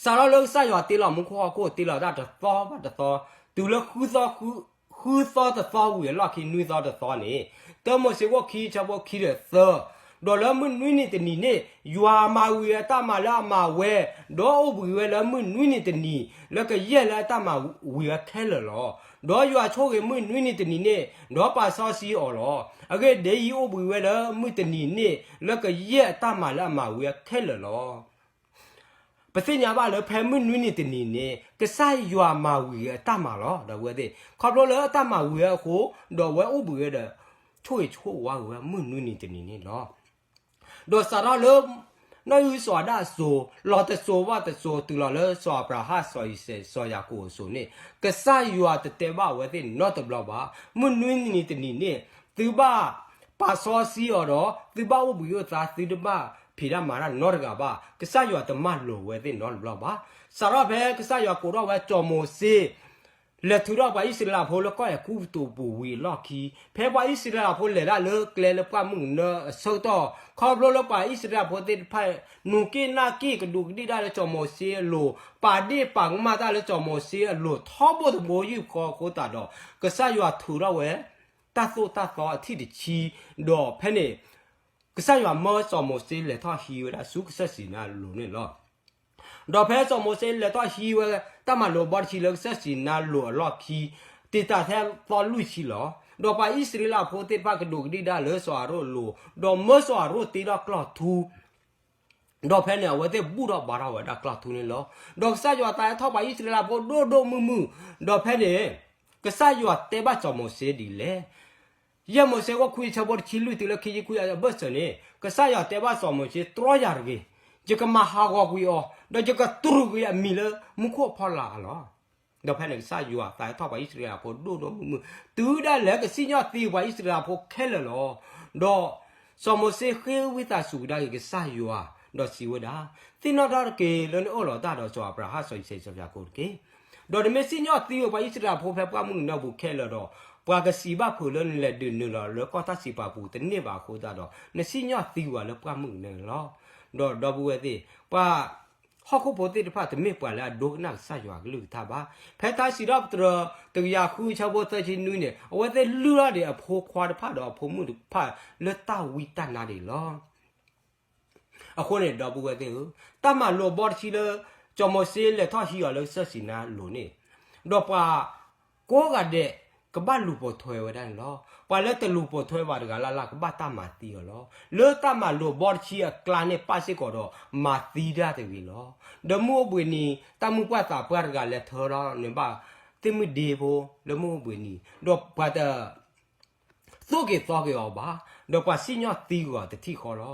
စးထီၣ်လၢကစၢ်ယွၤတ့လီၤမူခိၣ်ဟီၣ်ခိၣ် တ့လီၤတၢ်တသီဘၣ်တသီ, တုၤလၢ ဃုသီတသီဝံၤအလီၢ်ခံ နွံသီတသီန့ၣ်, တၢမိၤၡ့ခိၣ်ခံ ဆၢဖိခံဒီးသၢ, ဒီးလၢမုၢ်နွံနံၤတနံၤန့ၣ် ယွၤမၤဝံၤအတၢ်မၤလၢအမၤဝဲ, ဒီးအိၣ်ဘှံးဝဲလၢမုၢ်နွံနံၤတနံၤ လၢကယဲၢ်လၢအတၢ်မၤဝံၤဝဲခဲလၢာ်လီၤ. ဒီးယွၤဆိၣ်ဂ့ၤမုၢ်နွံနံၤတနံၤန့ၣ်, ဒီးပာ်စီဆှံအီၤလီၤ. အဂ့ၢ်ဒ်အံၤ, အိၣ်ဘှံးဝဲလၢမုၢ်တနံၤန့ၣ် လၢကယဲၢ်အတၢ်မၤလၢအမၤဝံၤခဲလၢာ်လီၤ. ပသ့ၣ်ညါဘၣ်လၢဖဲမုၢ်နွံနံၤတနံၤန့ၣ် ကစၢ်ယွၤမၤဝံၤအတၢ်မၤလီၤ ဒီပုၢ်ဝဲၢ်သ့ၣ်. ခီဖျိလၢအတၢ်မၤဝံၤဝဲအဃိ, ဒီးအဝဲအိၣ်ဘှံးဝဲဒီး ဆိၣ်ဂ့ၤဆိၣ်ဝါဝဲမုၢ်နွံနံၤတနံၤန့ၣ်လီၤ. ဒီးစးထီၣ်လၢ နီၢ်အုၣ်စီၤအၤဒၣ်အစိၤ, လီၤတစိၤဘၣ်တစိၤ တုၤလီၤလၢစီၤအၤဘြၤဟၣ်, စီၤအံၤစဲး, စီၤယၤကိာ်အစိၤန့ၣ်, ကစၢ်ယွၤတတဲဘၣ်အဝဲသ့ၣ်နီတဘျီဘၣ်. မုၢ်နွံနံၤတနံၤန့ၣ် သုဘၣ်ပာ်စီဆှံအီၤဒီး သုဘၣ်အိၣ်ဘှံးအိၣ်သါ, သုတဘၣ်ဖံးတၢ်မၤတၢ်နီတဂၤဘၣ်. ကစၢ်ယွၤတမၢလိာ်အဝဲသ့ၣ်နီတဘျီဘၣ်. စးထီၣ်ဖဲကစၢ်ယွၤကိးထီၣ်ဝဲစီၤမိၤၡ့ လဲၤထုးထီၣ်ပှၤအံၣ်စရ့လးဖိလၢကီၢ်အဲၤကူပတူးပူၤဝံၤအလီၢ်ခံ, ဖဲပှၤအံၣ်စရ့လးဖိလဲၤဒၣ်လၢကျဲလၢပှၢ်မုၢ်ကနၢအဆၢကတီၢ်, ခီဖျိလၢပှၤအံၣ်စရ့လးဖိသ့ၣ်တဖၣ် နူၤက့ၣ်နၢ်က့ၣ် ကဒူးကဒ့ၣ်တၢ်လၢစီၤမိၤၡ့အလိၤ, ပာ်ဒ့ၣ်ပာ်ကမၣ်တၢ်လၢစီၤမိၤၡ့အလိၤ ထီဘိတဘိယူၢ်ဃီအဃိသတးဒီး ကစၢ်ယွၤထုးထီၣ်ဝဲ တၢ်သိၣ်တၢ်သီအထံၣ်တဆံ, ဒီးဖဲန့ၣ် ကစၢ်ယွၤမၢစီၤမိၤၡ့လဲၤထီၣ်ဟံးဝဲဒၣ်ဆူကစၢၢ်စံၤနါအလိၤန့ၣ်လီၤ. ဒီးဖဲစီၤမိၤၡ့လဲၤထီၣ်ဟံးဝဲ တၢ်မၤလိာ်ဘီတဆံလၢကစၢၢ်စံၤနါအလိၤအလီၢ်ခံ, တ့ၢ်တၢ်ထဲသီလွံၢ်ဆံလီၤ. ဒီးပှၤအံၣ်စရ့လးဖိသ့ၣ်တဖၣ်ကဒူးကဒ့ၣ်တၢ်လၢစီၤအၤရိၣ်အလိၤ, ဒီးမၢစီၤအၤရိၣ်တ့ထီၣ်ကျီၢ်ထူ ဒီးဖဲန့ၣ် အဝဲသ့ၣ်ဘူၣ်ထီၣ်ဘါထီၣ်ဝဲဒၣ်ကျီၢ်ထူန့ၣ်လီၤ. ဒီးကစၢ်ယွၤသးဟဲထီၣ်ပှၤအံၣ်စရ့လးဖိဒိၣ်ဒိၣ်မုၢ်မုၢ်, ဒီးဖဲန့ၣ် ကစၢ်ယွၤတဲဘၣ်စီၤမိၤၡ့ဒ်လဲၣ်. ယဲၢ်မိၤၡ့အခိၣ်ခွံအဆၢဖိတဆံလွံၢ်တုၤလၢခံဆံခွံအဘၢၣ်စၢၤန့ၣ် ကစၢ်ယွၤတဲဘၣ်စီၤမိၤၡ့ တြီယၤတဂ့ၤ, ယကမၤဟးဂီၤကွံာ်အီၤ, ဒီးယကတြူာ်ကွံာ်အမံၤလၢမူခိၣ်အဖီလာ်လီၤ. ဒီးဖဲန့ၣ်ကစၢ်ယွၤသးဟဲထီၣ်ပှၤအံၣ်စရ့လးဖိဒိၣ်ဒိၣ်မုၢ်မုၢ်, တုၤဒၣ်လဲာ်ကစံၣ်ညီၣ်သံပှၤအံၣ်စရ့လးဖိခဲလၢာ်လီၤ. ဒီးစီၤမိၤၡ့ဃ့ဝံသးစူၤကဒါက့ၤကစၢ်ယွၤ, ဒီးစံးဝဲဒၣ်, သ့ၣ်နီၣ်ထီၣ်တက့ၢ်လၢနအၢၣ်လီၤတၢ်ဒီးစီၤအၤဘြၤဟၣ်, စီၤအံၤစဲး, စီၤယၤကိာ်တက့ၢ်. ဒီးနမ့ၢ်စံၣ်ညီၣ်သံဝဲပှၤအံၣ်စရ့လးဖိဖဲပှၢ်မုၢ်ကနၢပူၤခဲလၢာ်ဒီး, ပှၤကစံးဘၣ်ဖုးလၢနလဲၤဒုးနုာ်လီၤလၢကီၢ်တၢ်စံးပာ်ပူၤတန့ၢ်ဘၣ်အဃိသတးဒီး နစံၣ်ညီၣ်သံဝဲလၢပှၢ်မုၢ်ကနၢလီၤ. ဒီးဒီပုၢ်ဝဲၢ်သ့ၣ်, ပှၤ ဟီၣ်ခိၣ်ဖိသ့ၣ်တဖၣ်တမ့ၢ်ပှၤလၢအဒိကနၣ်ကစၢ်ယွၤအကလုၢ်ကထါဘၣ်. ဖဲတၢ်စံးထီၣ်ပတြၢၤတကယၤဃုဆၢဖိသၢဆံနွံန့ၣ် အဝဲသ့ၣ်လုၢ်ထီၣ်ဒံးအဖိခွါတဖၣ်ဒီးအဖိမုၣ်တဖၣ်လၢတၢ်ဝံတၢ်နါဒံးလီၤ. အဃိန့ၣ် ဒီပုၢ်ဝဲၢ်သ့ၣ်ဧၢ, တၢ်မၤလိာ်ဘီတဆံလၢ စီၤမိၤၡ့လဲၤထီၣ်ဟံးအီၤလၢကစၢၢ်စံၤနါအလိၤန့ၣ်, ဒီးပှၤကိးဂၤဒဲး ကဘၣ်လူၤပိာ်ထွဲဝဲဒၣ်န့ၣ်လီၤ. ပှၤလၢတလူၤပိာ်ထွဲဘၣ်တဂၤလၢ်လၢ် ကဘၣ်တၢ်မၤသံအီၤလီၤ. လၢတၢ်မၤလိာ်ဘီတဆံအကျါန့ၣ် ပၢ်စ့ၢ်ကီးဒီး မၤသံတၢ်တဂ့ၤလီၤ. ဒီးမုၢ်အိၣ်ဘှံးနံၤ တၢ်မုၢ်ပှၢ်သးပှၢ်တဂၤလဲၤထၢလီၤန့ၣ် ဘၣ်သ့ၣ်မုၣ်ဒ့ဖိ လၢမုၢ်အိၣ်ဘှံးနံၤ, ဒီးပှၤတ သိၣ်က့ၤသီက့ၤအီၤဘၣ်, ဒီးပှၤစံၣ်ညီၣ်သံကွံာ်အီၤတထံၣ်ဃီလီၤ.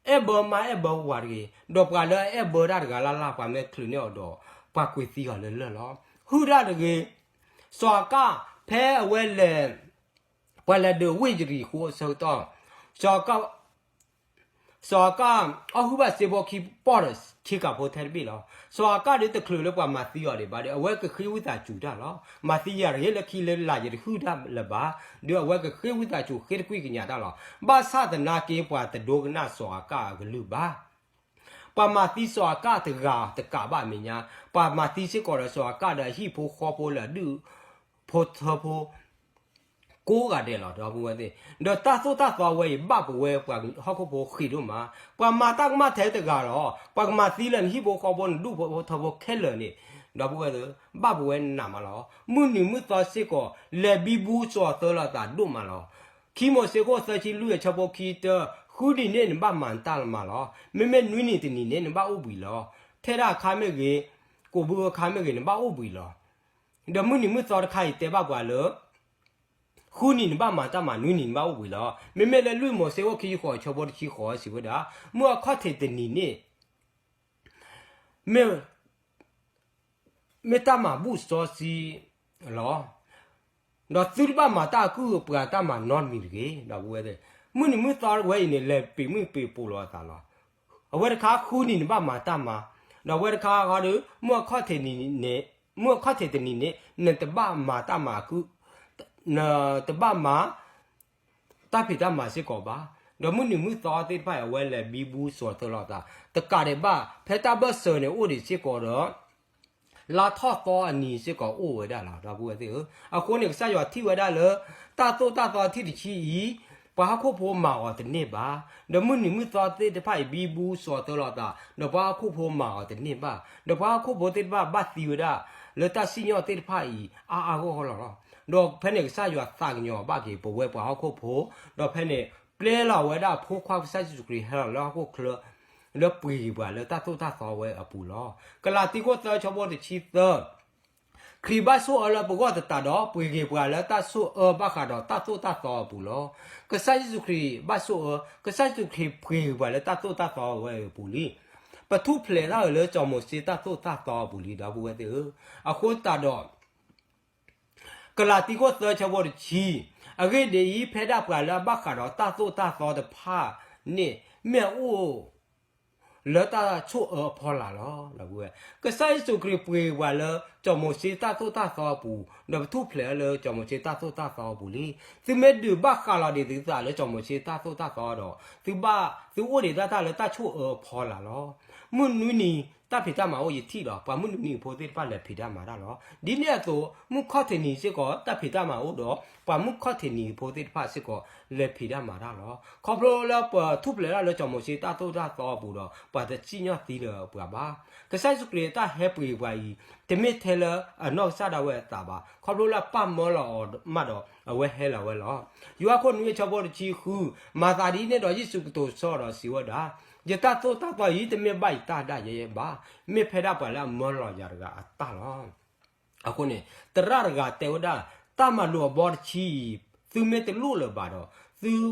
အဲၣ်ဘၢမါအဲၣ်ဘၢဝၤတဂ့ၤ, ဒီးပှၤလၢအအဲၣ်ဘၢတၢ်တဂၤလၢ်လၢ် ပှၤမ့ၢ်ချုးန့ၢ်အီၤဒီး ပှၤကွံာ်သံအီၤလၢလၢၢ်လီၤ. ဟုၣ်တၢ်တဂ့ၤ, စီၤအၤကၣ် ဖဲအဝဲလဲၤ ပှၤလဲၤဒုးဝ့ၢ်ယရံၤဃိၤအဆၢကတီၢ်, စီၤအၤကၣ် စီၤအၤကၣ် အီၣ်ဟုၣ်ဘၣ်စ့ဖိခံပီၢ်ဒီးဆ့ကၤဖိထဲတဘ့ၣ်လီၤ. စီၤအၤကၣ်ဒုးတချုးလၢပှၤမၤသံအီၤဒံးဘၣ်ဒီး အဝဲကဃ့ဝံသးစူၤတၢ်လီၤ. မၤသံယၤတဂ့ၤလၢခံလၢလာ်ယတဟုၣ်တၢ်လၢၤဘၣ်, ဒီးအဝဲကဃ့ဝံသးစူၤဃ့တကွံၢ်ကညးတၢ်လီၤ. ဘၣ်ဆၣ်သနာ်က့ပှၤတဒိကနၣ်စီၤအၤကၣ်အကလုၢ်ဘၣ်. ပှၤမၤသံစီၤအၤကၣ်တဂၤတကးဘၣ်အမဲာ်ညါ, ပှၤမၤသံစ့ၢ်ကီးဒီးစီၤအၤကၣ်ဒီးအဟံၣ်ဖိဃီဖိလၢအဒူၣ်ဖိထၢဖိ ကိးဂၤဒဲးလီၤ ဒီပုၢ်ဝဲၢ်သ့ၣ်. ဒီးတၢ်သိၣ်တၢ်သီဝဲအံၤ ဘၣ်ပဝဲပှၤဟီၣ်ခိၣ်ဖိဃံးဒိၣ်မး, ပှၤမၤတၢ်ကမၣ်ထဲတဂၤလီၤ. ပှၤကမၤသံလၢနဟံၣ်ဖိဃီဖိ နဒူၣ်ဖိထၢဖိခဲလၢာ်န့ၣ်, ဒီပုၢ်ဝဲၢ်သ့ၣ်, ဘၣ်ပဝဲနးမးလီၤ. မုၢ်နံၤမုၢ်သီစ့ၢ်ကီး လဲၤဘံဘူစီၤသၢလီၤသးဒိၣ်မးလီၤ. ခံမိၤၡ့ခိၣ်သၢဆံလွံၢ်အဆၢဖိခံတၢ, ဃုနံၤန့ၣ်နဘၣ်မၤတၢ်မၤလီၤ. မ့မ့ၢ်နွံနံၤတနံၤန့ၣ် နဘၣ်အိၣ်ဘှံးလီၤ. ထဲဒၣ်အခါမ့ၢ်ဂ့ၤ, ကိးဘုအခါမ့ၢ်ဂ့ၤ နဘၣ်အိၣ်ဘှံးလီၤ. ဒီးမုၢ်နံၤမုၢ်သီတခါအံၤတဲဘၣ်ပှၤလၢ ဃုနံၤနဘၣ်မၤတၢ်မၤ နွံနံၤနဘၣ်အိၣ်ဘှံးလီၤ. မ့မ့ၢ်လၢလွံၢ်မိၤၡ့ခိၣ်ခံဆံဃိးအဆၢဖိတဆံဃိးစံးဝဲဒၣ်, မုၢ်အခီၣ်ထံးတနံၤန့ၣ် မ့ၢ် မ့ၢ်တၢ်မၤဘူၣ်စီဆှံလီၤ. ဒီးသုတဘၣ်မၤတၢ်အကုၢ်အပှၤတၢ်မၤနီတမံၤတဂ့ၤ, ဒီပုၢ်ဝဲၢ်သ့ၣ်. မုၢ်နံၤမုၢ်သီဝဲအံၤန့ၣ် လဲၤပံာ်မုၣ်ပံာ်ပိာ်လီၤအသးလီၤ. အဝဲတခါဃုနံၤနဘၣ်မၤတၢ်မၤ, ဒီးအဝဲတခါဃီဒီး မုၢ်အခီၣ်ထံးတနံၤန့ၣ်, မုၢ်အခီၣ်ထံးတနံၤန့ၣ် နတဘၣ်မၤတၢ်မၤအကုၢ်, နတဘၣ်မၤ တၢ်ဖံးတၢ်မၤစ့ၢ်ကီးဘၣ်. ဒီးမုၢ်နံၤမုၢ်သီသ့ၣ်တဖၣ်အံၤ အဝဲလဲၤဘံဘူစီၤသၢလီၤသး, တကးဒံးဘၣ် ဖဲတၢ်ဘၢၣ်စၢၤန့ၣ်အိၣ်ဒံးစ့ၢ်ကီးဒီး လါထီၣ်သီအနံၤစ့ၢ်ကီးအိၣ်ဝဲဒၣ်လီၤ ဒီပုၢ်ဝဲၢ်သ့ၣ်ဧၢ. အဃိန့ၣ် ကစၢ်ယွၤထံၣ်ဝဲဒၣ်လၢ တၢ်သိၣ်တၢ်သီထံၣ်တဆံအံၤ ပှၤဟီၣ်ခိၣ်ဖိမၤအီၤတန့ၢ်ဘၣ်. ဒီးမုၢ်နံၤမုၢ်သီသ့ၣ်တဖၣ်အံၤ ဘံဘူစီၤသၢလီၤသး, ဒီးပှၤဟီၣ်ခိၣ်ဖိမၤအီၤတန့ၢ်ဘၣ်. ဒီးပှၤဟီၣ်ခိၣ်ဖိသ့ၣ်တဖၣ်ဘၣ်သံဝဲဒၣ် လၢတၢ်စံၣ်ညီၣ်သ့ၣ်တဖၣ်အံၤ အါအါဂီၢ်ဂီၢ်လီၤ. ဒီးဖဲန့ၣ်ကစၢ်ယွၤသးကညီၤဘၣ်က့ၤ ပဝဲပှၤဟီၣ်ခိၣ်ဖိ, ဒီးဖဲန့ၣ် ပျဲလီၤဝဲဒၣ်အဖိခွါကစၢ်ယ့ၣ်ၡူးခရံာ်ဟဲလီၤလၢဟီၣ်ခိၣ်ချၢ လၢပှ့ၤက့ၤပှၤလၢတၢ်သိၣ်တၢ်သီဝဲအပူၤလီၤ. ကလၤတံခိၣ်သၢဆၢဖိတဆံသၢ, ခရံာ်ဘၣ်ဆိၣ်အၢလၢပဂီၢ်သတးဒီး ပှ့ၤက့ၤပှၤလၢတၢ်ဆိၣ်အၢဘၣ်ဃးဒီးတၢ်သိၣ်တၢ်သီအပူၤလီၤ. ကစၢ်ယ့ၣ်ၡူးခရံာ်ဘၣ်ဆိၣ်အၢ, ကစၢ်ယ့ၣ်ၡူးခရံာ်ပှ့ၤက့ၤပှၤလၢတၢ်သိၣ်တၢ်သီဝဲအပူၤလံ. ပထူၣ်ဖျဲးတၢ်အၢလၢစီၤမိၤၡ့တၢ်သိၣ်တၢ်သီအပူၤလံ ဒီပုၢ်ဝဲၢ်သ့ၣ်ဧၢ. အဃိသတးဒီး ကလၤတံခိၣ်သၢဆၢဖိတဆံ, အဂ့ၢ်ဒ်အံၤ, ဖဲဒၣ်ပှၤလၢအဘၣ်ဃးဒီးတၢ်သိၣ်တၢ်သီတဖၣ်န့ၣ် မ့ၢ်အအိၣ်လၢတၢ်ဆိၣ်အၢအဖီလာ်လီၤ. ဒီပုၢ်ဝဲၢ်, ကစၢ်ယ့ၣ်ၡူးခရံာ်ပှ့ၤပှၤလၢစီၤမိၤၡ့တၢ်သိၣ်တၢ်သီအပူၤ, ဒီးပထူၣ်ဖျဲးအၢလၢစီၤမိၤၡ့တၢ်သိၣ်တၢ်သီအပူၤလံ. သုမ့ၢ်ဒုးဘၣ်ဃးလီၤဒံးသုသးလၢစီၤမိၤၡ့တၢ်သိၣ်တၢ်သီဒီး, သုဘၣ်, သုအိၣ်ဒံးတၢ်တၢ်လၢတၢ်ဆိၣ်အၢအဖီလာ်လီၤ. မုၢ်နွံနံၤ တၢ်ဖံးတၢ်မၤအိၣ်ယထံၣ်ဒီး ပှၤမုၢ်နွံနံၤဖိသ့ၣ်တဖၣ်လဲၤဖံးတၢ်မၤတၢ်လီၤ. ဒ်န့ၣ်အသိး မုၢ်ခီၣ်ထံးနံၤစ့ၢ်ကီး တၢ်ဖံးတၢ်မၤအိၣ်ဒီး ပှၤမုၢ်ခီၣ်ထံးနံၤဖိသ့ၣ်တဖၣ်စ့ၢ်ကီး လဲၤဖံးတၢ်မၤတၢ်လီၤ. ခီဖျိလၢပထူၣ်ဖျဲးတၢ်လၢစီၤမိၤၡ့တၢ်သိၣ်တၢ်သီအပူၤဒီး ပှၤတစံၣ်ညီၣ်သံလၢပှၤဘၣ်. ကစၢ်ယ့ၣ်ၡူးခရံာ်အတၢ်ဟဲပှ့ၤပှၤအံၤ တမ့ၢ်ထဲလၢအနီၢ်ကစၢ်ဒၣ်ဝဲအသးဘၣ်. ခီဖျိလၢပၢ်မၢလီၤအီၤမးဒီး အဝဲဟဲလီၤဝဲလီၤ. ယိၤဟၣ်ခိၣ်နွံအဆၢဖိတဆံဃု, မၤသးဒ်န့ၣ်ဒီး ယ့ၣ်ၡူးကတိၤဆၢဒီးစံးဝဲဒၣ်, ယတၢ်သိၣ်တၢ်သီအံၤ တမ့ၢ်ဘၣ်ယတၢ်ဒၣ်ယဲဘၣ်, မ့ၢ်ဖဲဒၣ်ပှၤလၢအမၢလီၤယၤတဂၤအတၢ်လီၤ. အဃိန့ၣ် သရၣ်တဂၤတဲဝဲဒၣ်, တၢ်မၤလိာ်အဘီတဆံအံၤ သုမ့ၢ်တလိၣ်လၢၤဘၣ်ဒီး သု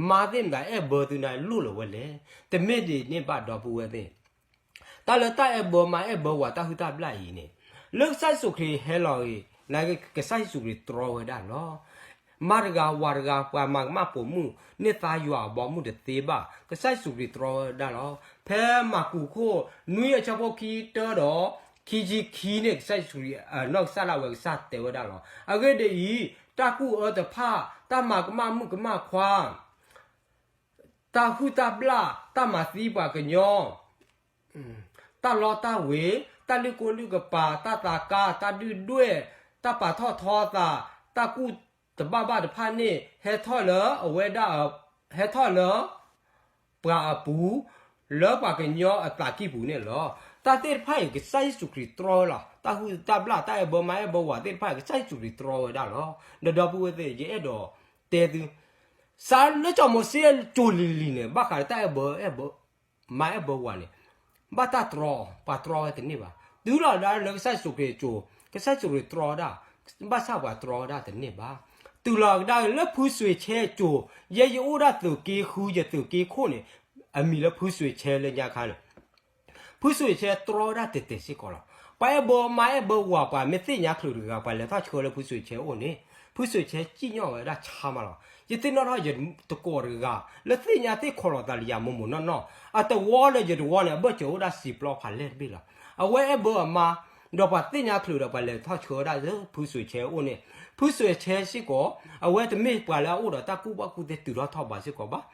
မါသ့ၣ်မတၤအဲၣ်ဘၢသုန့ၣ်လိၣ်လၢၤဝဲလဲၣ်. တမ့ၢ်ဒ်န့ၣ်ဘၣ် ဒီပုၢ်ဝဲၢ်သ့ၣ်, တၢ်လၢတၢ်အဲၣ်ဘၢမါအဲၣ်ဘၢဝၤတၢ်ဟုၣ်တၢ်ဘျၣ်အံၤန့ၣ်, လၢကစၢ်ယ့ၣ်ၡူးခရံာ်ဟဲလီၤအံၤ, ကစၢ်ယ့ၣ်ၡူးခရံာ်တြီဝဲဒၣ်လီၤ. မါတဂၤဝၤတဂၤ ပှၤမၤကမၣ်ပိာ်မုၣ် န့ၢ်သါယွၤအဘီအမုၢ်တသ့ဘၣ်, ကစၢ်ယ့ၣ်ၡူးခရံာ်တြီဝဲဒၣ်လီၤ. ဖဲမၢ်ကူးခိၣ်နွံအဆၢဖိခံဆံတၢဒီး ခံဆံခံန့ၣ် ကစၢ်ယ့ၣ်ၡူးခရံာ် နီၢ်ကစၢ်ဒၣ်ဝဲကစၢ်တဲဝဲဒၣ်လီၤ. အဂ့ၢ်ဒ်အံၤ, တၢ်ကူၣ်အၢတဖၣ်, တၢ်မၤကမၣ်မုၣ်ကမၣ်ခွါ, တၢ်ဟုၣ်တၢ်ဘျၣ်, တၢ်မၤသံပှၤကညီ, တၢ်လီတၢ်ဝ့ၤ, တၢ်လုၢ်ကိၢ်လုၢ်ကပၤ, တၢ်သးကါ, တၢ်ဒုၣ်ဒွဲၣ်, တၢ်ပာ်ထီၣ်ထီသး, တၢ်ကူၣ်တဘၣ်ဘၣ်တဖၣ်န့ၣ် ဟဲထီၣ်လၢအဝဲဒၣ်, ဟဲထီၣ်လၢ ပှၤအပူၤ, လၢပှၤကညီအသးကံၢ်ပူၤန့ၣ်လီၤ. တၢ်သ့ၣ်တဖၣ်အံၤ ကစၢ်ယ့ၣ်ၡူးခရံာ်တြီဝဲလီၤ. တၢ်ဟုၣ်တၢ်ဘျၣ် တၢ်အဲၣ်ဘၢမါအဲၣ်ဘၢဝၤသ့ၣ်တဖၣ် ကစၢ်ယ့ၣ်ၡူးခရံာ်တြီဝဲဒၣ်လီၤ. ဒီးဒီပုၢ်ဝဲၢ်သ့ၣ် ယအဲၣ်ဒိးတဲသု, စးလၢစီၤမိၤၡ့အစိၤလံၤလံၤန့ၣ် ဘၣ်ဃးဒီးတၢ်အဲၣ်ဘၢ, မါအဲၣ်ဘၢဝၤန့ၣ်, ဘၣ်တၢ်တြီ, ပှၤတြီဝဲတန့ၢ်ဘၣ်. တုၤလီၤဒၣ်လၢကစၢ်ယ့ၣ်ၡူးခရံာ်အစိၤ, ကစၢ်ယ့ၣ်ၡူးခရံာ်တြီဝဲဒၣ်, ဘၣ်ဆၣ်ပှၤတြီဝဲဒၣ်တန့ၢ်ဘၣ်. တုၤလီၤကဒါလၢဖုစွ့ၤဆဲအစိၤ, ယဲယအိၣ်ဒၣ်သုးက့ဃု ယသုးက့ခိၣ်န့ၣ်, အမံၤလၢဖုစွ့ၤဆဲလၢညါခါန့ၣ် ဖုစွ့ၤဆဲတြီဝဲဒၣ်တဲာ်တဲာ်စ့ၢ်ကီးလီၤ. ပှၤအဲၣ်ဘၢမါအဲၣ်ဘၢဝၤ ပှၤမ့ၢ်သ့ၣ်ညါချုးတဂၤ ပှၤလဲၤထီၣ်ဆှၢလၢဖုစွ့ၤဆဲအအိၣ်န့ၣ်, ဖုစွ့ၤဆဲစံၣ်ညီၣ်ဝဲဒၣ်ဆါမးလီၤ. ယသ့ၣ်နီၣ်ထီၣ်ယတကိးတဂၤ လၢသ့ၣ်ညါသ့ၣ်ခိးလီၤသးလၢယၤမိၢ်မိၢ်နီၢ်နီၢ်, အတဝီဒီးယတဝီန့ၣ် အဘၢၣ်စၢၤအိၣ်ဒၣ်စံာ်ပျီဖးလဲၢ်တဘ့ၣ်လီၤ. အဝဲအဲၣ်ဘၢအမါ, ဒီးပှၤသ့ၣ်ညါချုးဒီးပှၤလဲၤထီၣ်ဆှၢဝဲဒၣ်လၢဖုစွ့ၤဆဲအအိၣ်န့ၣ်, ဖုစွ့ၤဆဲစ့ၢ်ကီး, အဝဲတမ့ၢ်ပှၤလၢအအိၣ်ဒီးတၢ်ကူၣ်ဘၣ်ကူၣ်သ့တုၤထီၣ်ထီၣ်ဘးစ့ၢ်ကီးဘၣ်.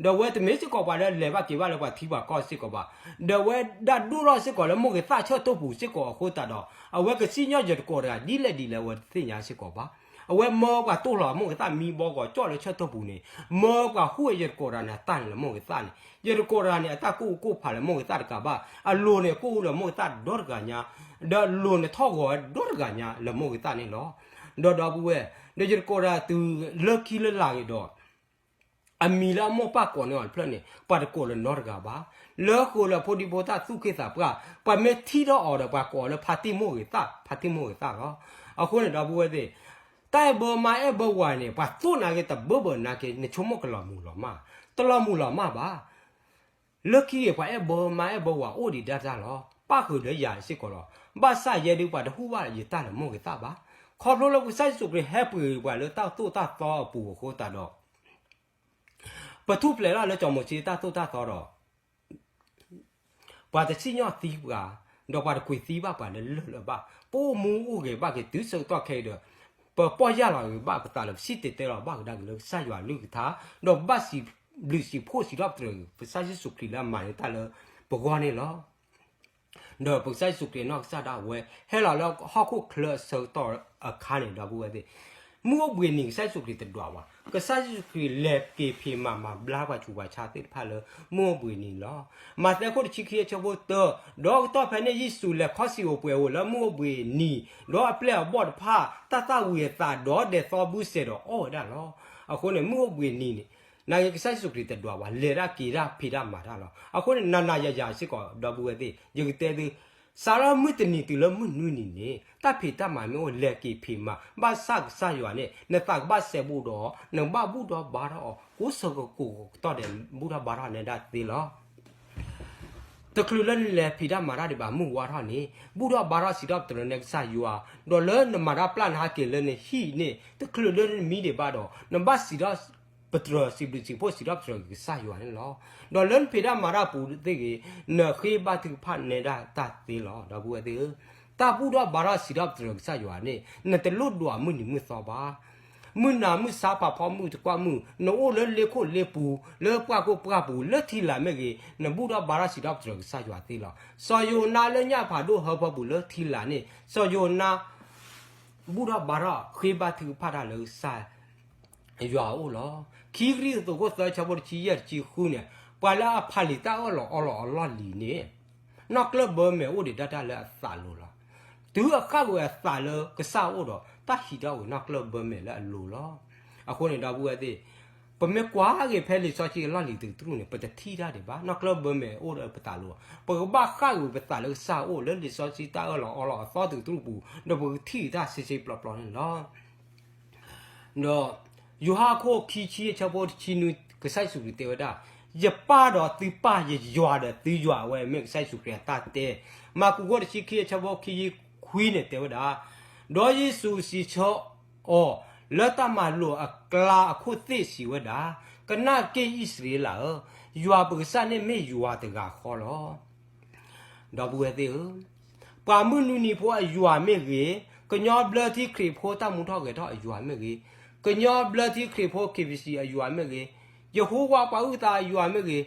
ဒီးအဝဲတမ့ၢ်စ့ၢ်ကီးပှၤလၢလဲၤဘၣ်က့ၤဘၣ်လၢပှၤထံပှၤကီၢ်စ့ၢ်ကီးဘၣ်. ဒီးအဝဲဒၣ်ဒိၣ်ထီၣ်စ့ၢ်ကီးလၢမိၢ်ဂ့ၤသၣ်ဆၢၣ်ထိၣ်ပူၤစ့ၢ်ကီးအဃိသတးဒီး အဝဲကစံၣ်ညီၣ်ယတကိးတဂၤဒ်လဲၣ်ဒ်လဲၣ်အဝဲတသ့ၣ်ညါစ့ၢ်ကီးဘၣ်. အဝဲမၢပှၤတိၢ်လီၤမိၢ်ဂ့ၤသၣ်မံဘီကီးကၠီၣ်လၢဆၢၣ်ထိၣ်ပူၤန့ၣ်, မၢပှၤဟူးဝဲယတကိးတဂၤန့ၣ်အတၢ်န့ၣ်လၢမိၢ်ဂ့ၤသၣ်န့ၣ်, ယတကိးတဂၤန့ၣ် အတၢ်ကူၣ်ကိၢ်ဖးလၢမိၢ်ဂ့ၤသၣ်တကးဘၣ်, အလိၤန့ၣ်ကိၢ်လၢမိၢ်ဂ့ၤသၣ်ဒီတဂၤညါ, ဒီးအလိၤန့ၣ်ထီၣ်ဂီၤဝဲဒီတဂၤညါလၢမိၢ်ဂ့ၤသၣ်န့ၣ်လီၤ. ဒီးဒီပုၢ်ဝဲၢ်, ဒီးယတကိးတဂၤတုၤလၢခံလၢလာ်ဂ့ၤဒီး အမံၤလၢအမိၢ်ပၢ်ကိးန့ၢ်အီၤတဖျၢၣ်န့ၣ် ပှၤတကိးလၢၤနီတဂၤဘၣ်. လၢဃိလၢဖိဒံဖိသၣ်သူၣ်က့သးပှၢ်, ပှၤမ့ၢ်ထံၣ်ထီၣ်အီၤဒီး ပှၤကိးအီၤလၢဖါတံၢ်မိၢ်ဂ့ၤသၣ်, ဖါတံၢ်မိၢ်ဂ့ၤသၣ်လီၤ. အဃိန့ၣ် ဒီပုၢ်ဝဲၢ်သ့ၣ်, တၢ်အဲၣ်ဘၢမါအဲၣ်ဘၢဝၤန့ၣ် ပှၤသိၣ်နာ်က့ၤတဘၢဘၢနာ်က့ၤ နဆိကမိၣ်ကလီၤမုၢ်လီၤမၢ်, တလီၤမုၢ်လီၤမၢ်ဘၣ်. လၢခံဂ့ၤ ပှၤအဲၣ်ဘၢမါအဲၣ်ဘၢဝၤအိၣ်ဒံးဒၣ်တၢ်လီၤ. ပၣ်ဃုာ်ဒီးယၤစ့ၢ်ကီးလီၤ. ဘၣ်ဆၣ်ယဲဒုးပှၤတဟူးဘၣ်ယတၢ်လၢမိၢ်ဂ့ၤသၣ်ဘၣ်. ခီဖျိလၢကစၢ်ယ့ၣ်ၡူးခရံာ်ဟဲပှ့ၤပှၤလၢတၢ်သိၣ်တၢ်သီအပူၤအဃိသတးဒီး ပထူၣ်ဖျဲးလၢ်လၢစီၤမိၤၡ့တၢ်သိၣ်တၢ်သီဒီး ပှၤတစံၣ်ညီၣ်သံပှၤ, ဒီးပှၤတကွံာ်သံဘၣ်ပှၤလၢလၢၢ်လၢၤဘၣ်. ပအိၣ်မူအိၣ်ဂဲၤဘၣ်က့ၤတုၤဆၢကတီၢ်ခဲအံၤဒီး ပပီၢ်ယၢ်လီၤဂ့ၤဘၣ်ပသးလၢ ပစံၣ်တဲၤတဲလီၤဘၣ်ကဒါက့ၤလၢကစၢ်ယွၤအကလုၢ်ကထါ, ဒီးပဘၣ်စံးဘျုးစံးဖှိၣ်စံးထီၣ်ပတြၢၤက့ၤ ကစၢ်ယ့ၣ်ၡူးခရံာ်လၢအမၤန့ၢ်တၢ်လၢပဂီၢ်န့ၣ်လီၤ. ဒီးပကစၢ်ယ့ၣ်ၡူးခရံာ်အနီၢ်ကစၢ်ဒၣ်ဝဲ ဟဲလီၤလၢဟီၣ်ခိၣ်ချၢအဆၢကတီၢ်အခါန့ၣ် ဒီပုၢ်ဝဲၢ်သ့ၣ်, မုၢ်အိၣ်ဘှံးနံၤ ကစၢ်ယ့ၣ်ၡူးခရံာ်တဒွးဘၣ်. ကစၢ်ယ့ၣ်ၡူးခရံာ်လဲၤက့ၤဖံးမၤမၤဘျါပှၤဆူးပှၤဆါသ့ၣ်တဖၣ်လၢ မုၢ်အိၣ်ဘှံးနံၤလီၤ. မးသဲခိၣ်တဆံခံအဆၢဖိတၢ, ဒီးကတီၢ်ဖဲန့ၣ် ယ့ၣ်ၡူးလဲၤခီဆံးဧိၤပှဲၤဧိၤလၢမုၢ်အိၣ်ဘှံးနံၤ, ဒီးအပျဲၢ်အဘီၣ်တဖၣ် တၢ်သၣ်ဝံၤအသးဒီးဒဲးသီဘုစဲးဒီးအီၣ်ဝဲဒၣ်လီၤ. အဃိန့ၣ် မုၢ်အိၣ်ဘှံးနံၤန့ၣ် နာ်က့ၤကစၢ်ယ့ၣ်ၡူးခရံာ်တဒွးဘၣ်, လဲၤဒၣ်က့ၤဒၣ်ဖံးဒၣ်မၤတၢ်လီၤ. အဃိန့ၣ် နၤနၤယၤယၤစ့ၢ်ကီး ဒီပုၢ်ဝဲၢ်သ့ၣ်, ယကတဲသု, စးထီၣ်မုၢ်တနံၤတုၤလၢမုၢ်နွံနံၤန့ၣ် တၢ်ဖံးတၢ်မၤမ့ၢ်အိၣ်လဲၤက့ၤဖံးမၤ ဘၣ်ဆၣ်ကစၢ်ယွၤန့ၣ် နသးကဘၣ်စဲဘူးဒီး နကဘၣ်ဘူၣ်ထီၣ်ဘါထီၣ်အီၤ ကိးဆၢကကိးကတီၢ်ဒဲး ဘူၣ်ထီၣ်ဘါထီၣ်နဲဒၣ်သ့လီၤ. တချုးလၢနလဲၤဖံးတၢ်မၤတၢ်ဒံးဘၣ် မုၢ်ဝါထီၣ်န့ၣ် ဘူၣ်ထီၣ်ဘါထီၣ်စံးထီၣ်ပတြၢၤနဲကစၢ်ယွၤ, ဒီးလၢနမၤတၢ်ပျၢ်နဟးက့ၤလၢနဟံၣ်န့ၣ် တချုးလၢနမံဒံးဘၣ်ဒီး နဘၣ်စံးထီၣ်ပတြၢၤ စံးဘျုးစံးဖှိၣ်စံးထီၣ်ပတြၢၤက့ၤကစၢ်ယွၤန့ၣ်လီၤ. ဒီးလၢနဖံးတၢ်မၤတၢ်ပူၤသ့ၣ်ဂ့ၤ နဃ့ဘါထုကဖၣ်နဲဒၣ်တၢ်သ့လီၤ. ဒီပုၢ်ဝဲၢ်သ့ၣ်ဧၢ, တၢ်ဘူၣ်ထီၣ်ဘါထီၣ်စံးထီၣ်ပတြၢၤကစၢ်ယွၤန့ၣ် နတလိၣ်ဒွးမုၢ်နံၤမုၢ်သီဘၣ်. မုၢ်နၤမုၢ်ဆါဖးဖီမုၢ်တကွၢ်မုၢ် နအိၣ်လၢလ့ခိၣ်လ့ပူၤ လၢပှၢ်ခိၣ်ပှၢ်ပူၤ လၢထံလာ်မ့ၢ်ဂ့ၤ နဘူၣ်ထီၣ်ဘါထီၣ်စံးထီၣ်ပတြၢၤကစၢ်ယွၤသ့လီၤ. စီၤယိၤနါလၢညၣ်ဖးဒိၣ်ဟၢဖၢပူၤလၢထံလာ်န့ၣ် စီၤယိၤနါ ဘူၣ်ထီၣ်ဘါထီၣ်ဃ့ဘါထုကဖၣ်တၢ်လၢကစၢ်ယွၤအအိၣ်လီၤ. ခံကရံၣ်သူးခိၣ်သၢဆၢဖိတဆံယဲၢ်တဆံဃုန့ၣ် ပှၤလၢအဖးလံာ်တၢ်အၢၣ်လီၤအီလီၤအလီၢ်လံၤန့ၣ် နီၢ်ကျၢၢ်ဘၢမဲာ်အိၣ်ဒံးတၢ်တၢ်လၢအသးလိၤလီၤ. တုၤအဃၣ်ကွံာ်အသးလၢကစၢ်အအိၣ်ဒီး တၢ်ဟံးထီၣ်ကွံာ်နီၢ်ကျၢၢ်ဘၢမဲာ်လၢအလိၤလီၤ. အဃိန့ၣ် ဒီပုၢ်ဝဲၢ်သ့ၣ် ပမ့ၢ်ကွၢ်က့ၤဖဲလံာ်စီဆှံအလီၢ်လံၤတကတြူၢ်န့ၣ် ပတထံၣ်တၢ်ဒံးဘၣ်. နီၢ်ကျၢၢ်ဘၢမဲာ်အိၣ်ဒီးပသးလိၤ, ပကဘၣ်ဃၣ်ကွံာ်ပသးလၢကစၢ်အအိၣ် လၢလံာ်စီဆှံတၢ်အၢၣ်လီၤအီလီၤအသီတကတြူၢ်ပူၤ ဒီးပကထံၣ်တၢ်ဆ့ဆ့ပျီပျီန့ၣ်လီၤ. ဒီးယိၤဟၣ်ခိၣ်ခံဆံအဆၢဖိတဆံနွံ ကစၢ်ယ့ၣ်ၡူးခရံာ်တဲဝဲဒၣ်, ယပၢ်ဒီးသုပၢ်, ယယွၤဒီးသုယွၤ, အဝဲမ့ၢ်ကစၢ်ယ့ၣ်ၡူးခရံာ်အတၢ်တဲ. မၢ်ကူးခိၣ်တဆံခံအဆၢဖိခံဆံခွံန့ၣ်တဲဝဲဒၣ်, ဒီးယ့ၣ်ၡူးစံးဆၢအီၤ လၢတၢ်မၤလိာ်အကျါအခိၣ်သ့ၣ်စံးဝဲဒၣ်, ကနၣ်က့ၢ်အံၣ်စရ့လးဧၢ, ယွၤပကစၢ်န့ၣ်မ့ၢ်ယွၤတဂၤဃီလီၤ. ဒီပုၢ်ဝဲၢ်သ့ၣ်ဧၢ, ပှၤမုၢ်နွံနံၤဖိအယွၤမ့ၢ်ဂ့ၤ, ကညီဘျၢထံခရံာ်ဖိတၢ်မူထီၣ်ဂဲၤထီၣ်အယွၤမ့ၢ်ဂ့ၤ, ကညီဘျၢထံခရံာ်ဖိ KBC အယွၤမ့ၢ်ဂ့ၤ, ယဟိဝၤပှၤအုၣ်သးအယွၤမ့ၢ်ဂ့ၤ,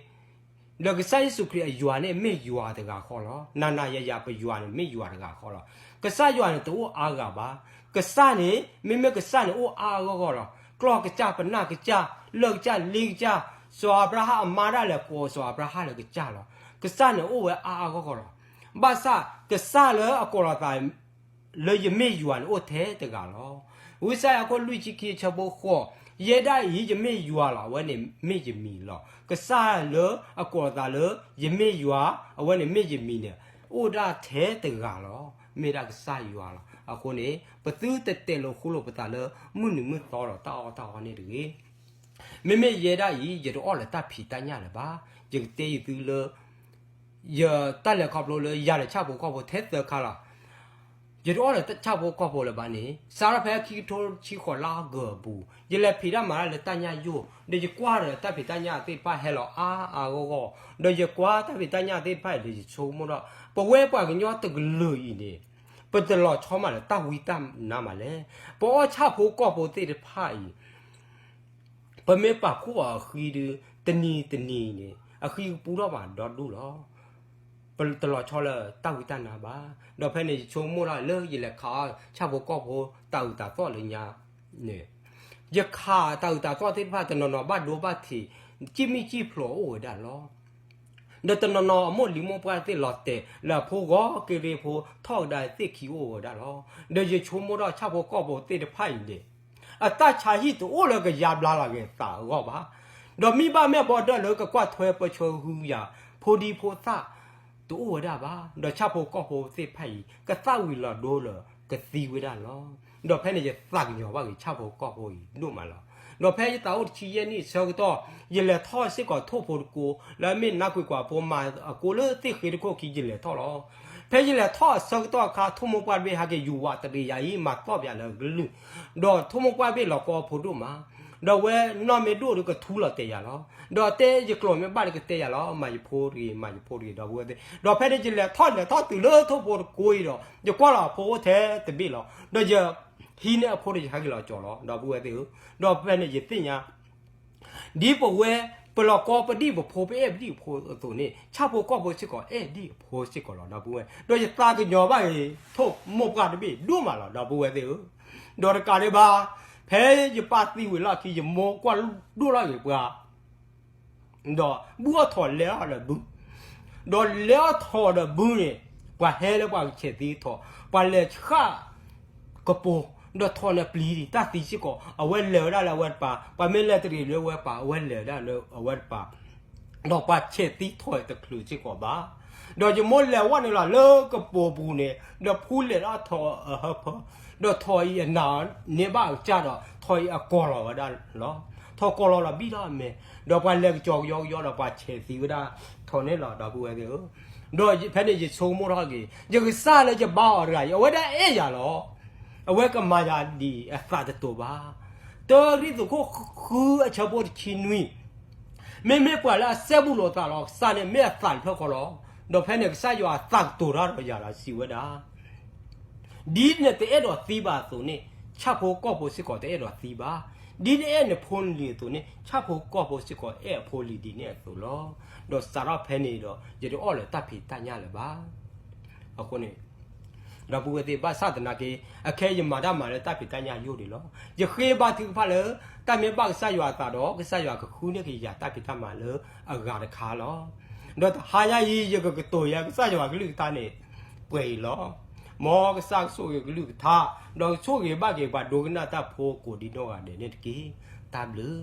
ဒီးကစၢ်ယ့ၣ်ၡူးခရံာ်အယွၤန့ၣ်မ့ၢ်ယွၤတဂၤဃီလီၤ. နၤနၤယၤယၤပယွၤန့ၣ်မ့ၢ်ယွၤတဂၤဃီလီၤ. ကစၢ်ယွၤန့ၣ်တအိၣ်အါဂၤဘၣ်. ကစၢ်န့ၣ် မ့မ့ၢ်ကစၢ်န့ၣ်အိၣ်အါအါဂီၢ်ဂီၢ်လီၤ. ကျီၢ်ကစၢ် ပနၢ်ကစၢ် လၢၢ်ကစၢ် လ့ကစၢ်, စီၤအၤဘြၤဟၣ်အမါဒၣ်လဲာ်ကိးစီၤအၤဘြၤဟၣ်လၢကစၢ်လီၤ. ကစၢ်န့ၣ်အိၣ်ဝဲအါအါဂီၢ်ဂီၢ်လီၤ. ဘၣ်ဆၣ်ကစၢ်လၢအကိးလီၤသး လၢယမ့ၢ်ယွၤန့ၣ်အိၣ်ထဲတဂၤလီၤ. ဝံယၡါယၤခိၣ်လွံၢ်ဆံခံအဆၢဖိဃိး, ယဲဒၣ်အံၤယမ့ၢ်ယွၤလီၤ. အဝဲန့ၣ်မ့ၢ်ယမံၤလီၤ. ကစၢ်လၢအကိးလီၤသးလၢယမ့ၢ်ယွၤ, အဝဲန့ၣ်မ့ၢ်ယမံၤန့ၣ် အိၣ်ဒၣ်ထဲတဂၤလီၤ. မ့ၢ်ဒၣ်ကစၢ်ယွၤလီၤ. အဃိန့ၣ် ပသုတတဲာ်လိာ်ဃူလိာ်ပသးလၢမုၢ်နံၤမုၢ်သီဒီးတၢ်အီၣ်တၢ်အီန့ၣ်တဂ့ၤ. မ့မ့ၢ်ယဲဒၣ်အံၤ ယတအီၣ်လၢတၢ်ဖံးတၢ်ညၣ်လၢၤဘၣ်. ယကတဲယသုလၢ ယတၢ်လဲၤခီဖျိလၢယၤဒီးဆၣ်ဖိကီၢ်ဖိထဲသၢခါလီၤ. ယတအီၣ်လၢဆၣ်ဖိကီၢ်ဖိလၢၤဘၣ်န့ၣ် စးထီၣ်ဖဲခံကထိတဆံဃိးလါအီကူးအပူၤ ယလဲၤဖံးတၢ်မၤတၢ်လၢတၢ်ညၣ်ယိၣ် ဒီးယကွၢ်ဒီးတၢ်ဖံးတၢ်ညၣ်သ့ၣ်တဖၣ်ဟဲလီၤအါအါဂီၢ်ဂီၢ် ဒီးယကွၢ်တၢ်ဖံးတၢ်ညၣ်သ့ၣ်တဖၣ်အံၤဒီးယဆိကမိၣ်ထီၣ် ပဝဲပှၤကညီတကလုာ်အံၤန့ၣ် ပတလီၤဆီမးလၢတၢ်ဝံတၢ်နါမးလဲၣ်. ပအီၣ်ဆၣ်ဖိကီၢ်ဖိသ့ၣ်တဖၣ်အံၤ ပမ့ၢ်ပာ်ဖှိၣ်အီၤအဃံဒီး တနံၤတနံၤန့ၣ် အဃံကပူထီၣ်ဘၣ်ဒီဒူၣ်လီၤ. ပတလီၤဆီလၢတၢ်ဝံတၢ်နါဘၣ်. ဒီးဖဲန့ၣ် ယဆိကမိၣ်ထီၣ်လၢယလဲၤခးအီၣ်ဆၣ်ဖိကီၢ်ဖိ တၤအုးတၤသီၣ်လၢညါန့ၣ် ယခးတၤအုးတၤသီၣ်သ့ၣ်တဖၣ် တနီၤနီၤဘၣ်ဒိဘၣ်ထံး စံၣ်မံၣ်စံၣ်ဖျိးအိၣ်ဝဲဒၣ်လီၤ. ဒီးတနီၤနီၤအမိၢ်လံၤမိၢ်ပှၢ်သ့ၣ်လီၤတဲာ်လၢအဖိဂီၤက့ၤရ့ဖိ ထီၣ်ကဒါသ့ၣ်ခံအိၣ်ဝဲဒၣ်လီၤ. ဒီးယဆိကမိၣ်ထီၣ်ဆၣ်ဖိကီၢ်ဖိသ့ၣ်တဖၣ်အံၤန့ၣ် အတၢ်ဆါဟံၣ်တအိၣ်လၢကယါဘျါလီၤက့ၤသးအဂီၢ်ဘၣ်. ဒီးမ့ၢ်ဘၣ်မ့ၢ်ဘီဒၢၣ်လၢကကွၢ်ထွဲပၢဆှၢဟုယၤ ဖိဒံဖိသၣ် တအိၣ်ဝဲဒၣ်ဘၣ်. ဒီးဆၣ်ဖိကီၢ်ဖိသ့ၣ်တဖၣ်အံၤ ကသၣ်ဝံၤလီၤဒိလၢကသံဝဲဒၣ်လီၤ. ဒီးဖဲန့ၣ်ယသးကညီၤဘၣ်က့ၤဆၣ်ဖိကီၢ်ဖိအံၤဒိၣ်မးလီၤ. ဒီးဖဲယသးအိၣ်တဆံယဲၢ်နံၣ်အဆၢကတီၢ် ယလဲၤထီၣ်စ့ၢ်ကီးထိၣ်ဖိတကိး လၢအမ့ၢ်နါကွ့ၢ်ကွၢ်ဖိမၤအကိးလၢသ့ၣ်ဃ့တခိၣ်ခံ ယလဲၤထီၣ်လီၤ. ဖဲယလဲၤထီၣ်အဆၢကတီၢ်အခါ ထိၣ်မိၢ်ပှၢ်တဘ့ၣ်ဟဲက့ၤယူၤဝးတရံးယၤအံၤ မၤသီၣ်ပယၤလၢကလုၢ်, ဒီးထိၣ်မိၢ်ပှၢ်ဘ့ၣ်လီၤကီဖိဒိၣ်မး, ဒီးဝဲနီၢ်မ့ၢ်ဒိၣ်ဒီးကထူလီၤတဲာ်ယၤလီၤ. ဒီးတဲယကျိာ်မ့ၢ်ဘၣ်ဒီးကတဲယၤလီၤ, မၤယဖိတဂ့ၤ, မၤယဖိတဂ့ၤ, ဒီပုၢ်ဝဲၢ်သ့ၣ်. ဒီးဖဲန့ၣ်ယလဲၤထီၣ်လဲၤထီၣ်တုၤလၢထိၣ်ဖိတကိးအံၤဒီး ယကွၢ်လီၤအဖိအိၣ်ထဲတဘ့ၣ်လီၤ. ဒီးယဟံးန့ၢ်အဖိဒီးယဟဲက့ၤလီၤကၠီလီၤ, ဒီပုၢ်ဝဲၢ်သ့ၣ်ဧၢ. ဒီးဖဲန့ၣ်ယသ့ၣ်ညါ ဒ်ပဝဲ ပလီၤကီပဒံၣ်ပဖိ ပအဲၣ်ပဒံၣ်ပဖိအသိးန့ၣ် ဆၣ်ဖိကီၢ်ဖိစ့ၢ်ကီးအဲၣ်ဒံၣ်အဖိစ့ၢ်ကီးလီၤ ဒီပုၢ်ဝဲၢ်. ဒီးယသးကညီၤဘၣ်ဂ့ၤ ထိၣ်မိၢ်ပှၢ်တဘ့ၣ်ဒိၣ်မးလီၤ ဒီပုၢ်ဝဲၢ်သ့ၣ်ဧၢ. ဒီးတကးဒံးဘၣ် ဖဲယပၢ်သံဝံၤလီၢ်ခံ ယမိၢ်ကွၢ်ဒိၣ်လီၤဂ့ၤပှၤ ဒီးဘုၣ်အီၣ်ထိးလဲအီၣ်ဒီးဘု, ဒီးလဲအီၣ်ထိးဒီးဘုန့ၣ် ပှၤဟဲလၢပှၤကဆဲးသံထိး, ပှၤလဲၤဆှၣ်ကပိၤ, ဒီးထိးန့ၣ်ပျံၤတၢ်သံစ့ၢ်ကီး အဝဲလဲၤဝဲဒၣ်လၢအဝဲတပၤ, ပှၤမ့ၢ်လဲၤတရံးလၢအဝဲတပၤ အဝဲလဲၤဝဲဒၣ်လၢအဝဲတပၤ ဒီးပှၤဆဲးသံထိၣ်အံၤတချုးစ့ၢ်ကီးဘၣ်. ဒီးယမိၢ်လဲၤဝဲန့ၣ်လီၤလၢကပိာ်ပူၤန့ၣ် ဒီးဖူလဲၤလၢထိၣ်အဟၢဖၢ, ဒီးထိၣ်အံၤအနၢ်န့ၢ်ဘၣ်အကစၢ်ဒီး ထိၣ်အံၤအကီၢ်လီၤဝဲဒၣ်လီၤ. ထိၣ်ကီၢ်လီၤလီၤဘံၣ်လီၤအမဲာ်, ဒီးပှၤလဲၤကစီၤကယီကယီဒီးပှၤဆဲးသံဝဲဒၣ်ထိၣ်န့ၣ်လီၤ ဒီပုၢ်ဝဲၢ်သ့ၣ်ဧၢ. ဒီးဖဲန့ၣ်ယဆိကမိၣ်ထီၣ်က့ၤ ယကစၢ်လၢယဘါအီၤတဂၤအံၤ အဝဲဒၣ်အဲၣ်ယၤလီၤ. အဝဲကမၤယၤဒ်အသးတတိာ်ဘၣ်. တၢကရံၣ်သူးခိၣ်ဃုအဆၢဖိတဆံနွံ မ့မ့ၢ်ပှၤလၢအစဲဘူးလိာ်သးဒီးကစၢ်န့ၣ် မ့ၢ်အသးတဖျၢၣ်ဃီလီၤ. ဒီးဖဲန့ၣ်ကစၢ်ယွၤအသးကတိၤတၢ်ဒီးယၤဒီးစံးဝဲဒၣ်, ဒ်နတအဲၣ်ဒိးသံဘၣ်အသိးန့ၣ် ဆၣ်ဖိကီၢ်ဖိစ့ၢ်ကီးတအဲၣ်ဒိးသံဘၣ်. ဒ်နအဲၣ်နဖိနလံၤအသိးန့ၣ် ဆၣ်ဖိကီၢ်ဖိစ့ၢ်ကီးအဲၣ်အဖိလံၤဒ်န့ၣ်အသိးလီၤ. ဒီးစးထီၣ်ဖဲန့ၣ်ဒီး ယတအီၣ်လၢၤတၢ်ဖံးတၢ်ညၣ်လၢၤဘၣ်. အဃိန့ၣ် ဒီပုၢ်ဝဲၢ်သ့ၣ် ဘၣ်ဆၣ်သနာ်က့ အခဲအံၤယမၤတၢ်မၤလၢတၢ်ဖံးတၢ်ညၣ်ယိၣ်ဒံးလီၤ. ယဃ့ဘါထုကဖၣ်လၢ တၢ်မ့ၢ်ဘၣ်ကစၢ်ယွၤအသးဒီး ကစၢ်ယွၤကဃုန့ၢ်က့ၤယၤတၢ်ဖံးတၢ်မၤလၢအဂၤတခါလီၤ. ဒီးတဟါညါအံၤ ယကကတိၤယၤကစၢ်ယွၤကလုၢ်ကထါန့ၣ် ပှဲၤအံၤလီၤ. မ်ကစၢ်ကဆိၣ်ဂ့ၤကလုၢ်ကထါ, ဒီးကဆိၣ်ဂ့ၤဘၣ်က့ၤပှၤဒိကနၣ်တၢ်ဖိကိးဒံနီၢ်ဂၤဒဲးန့ၣ်တက့ၢ်. တၢ်ဘျုး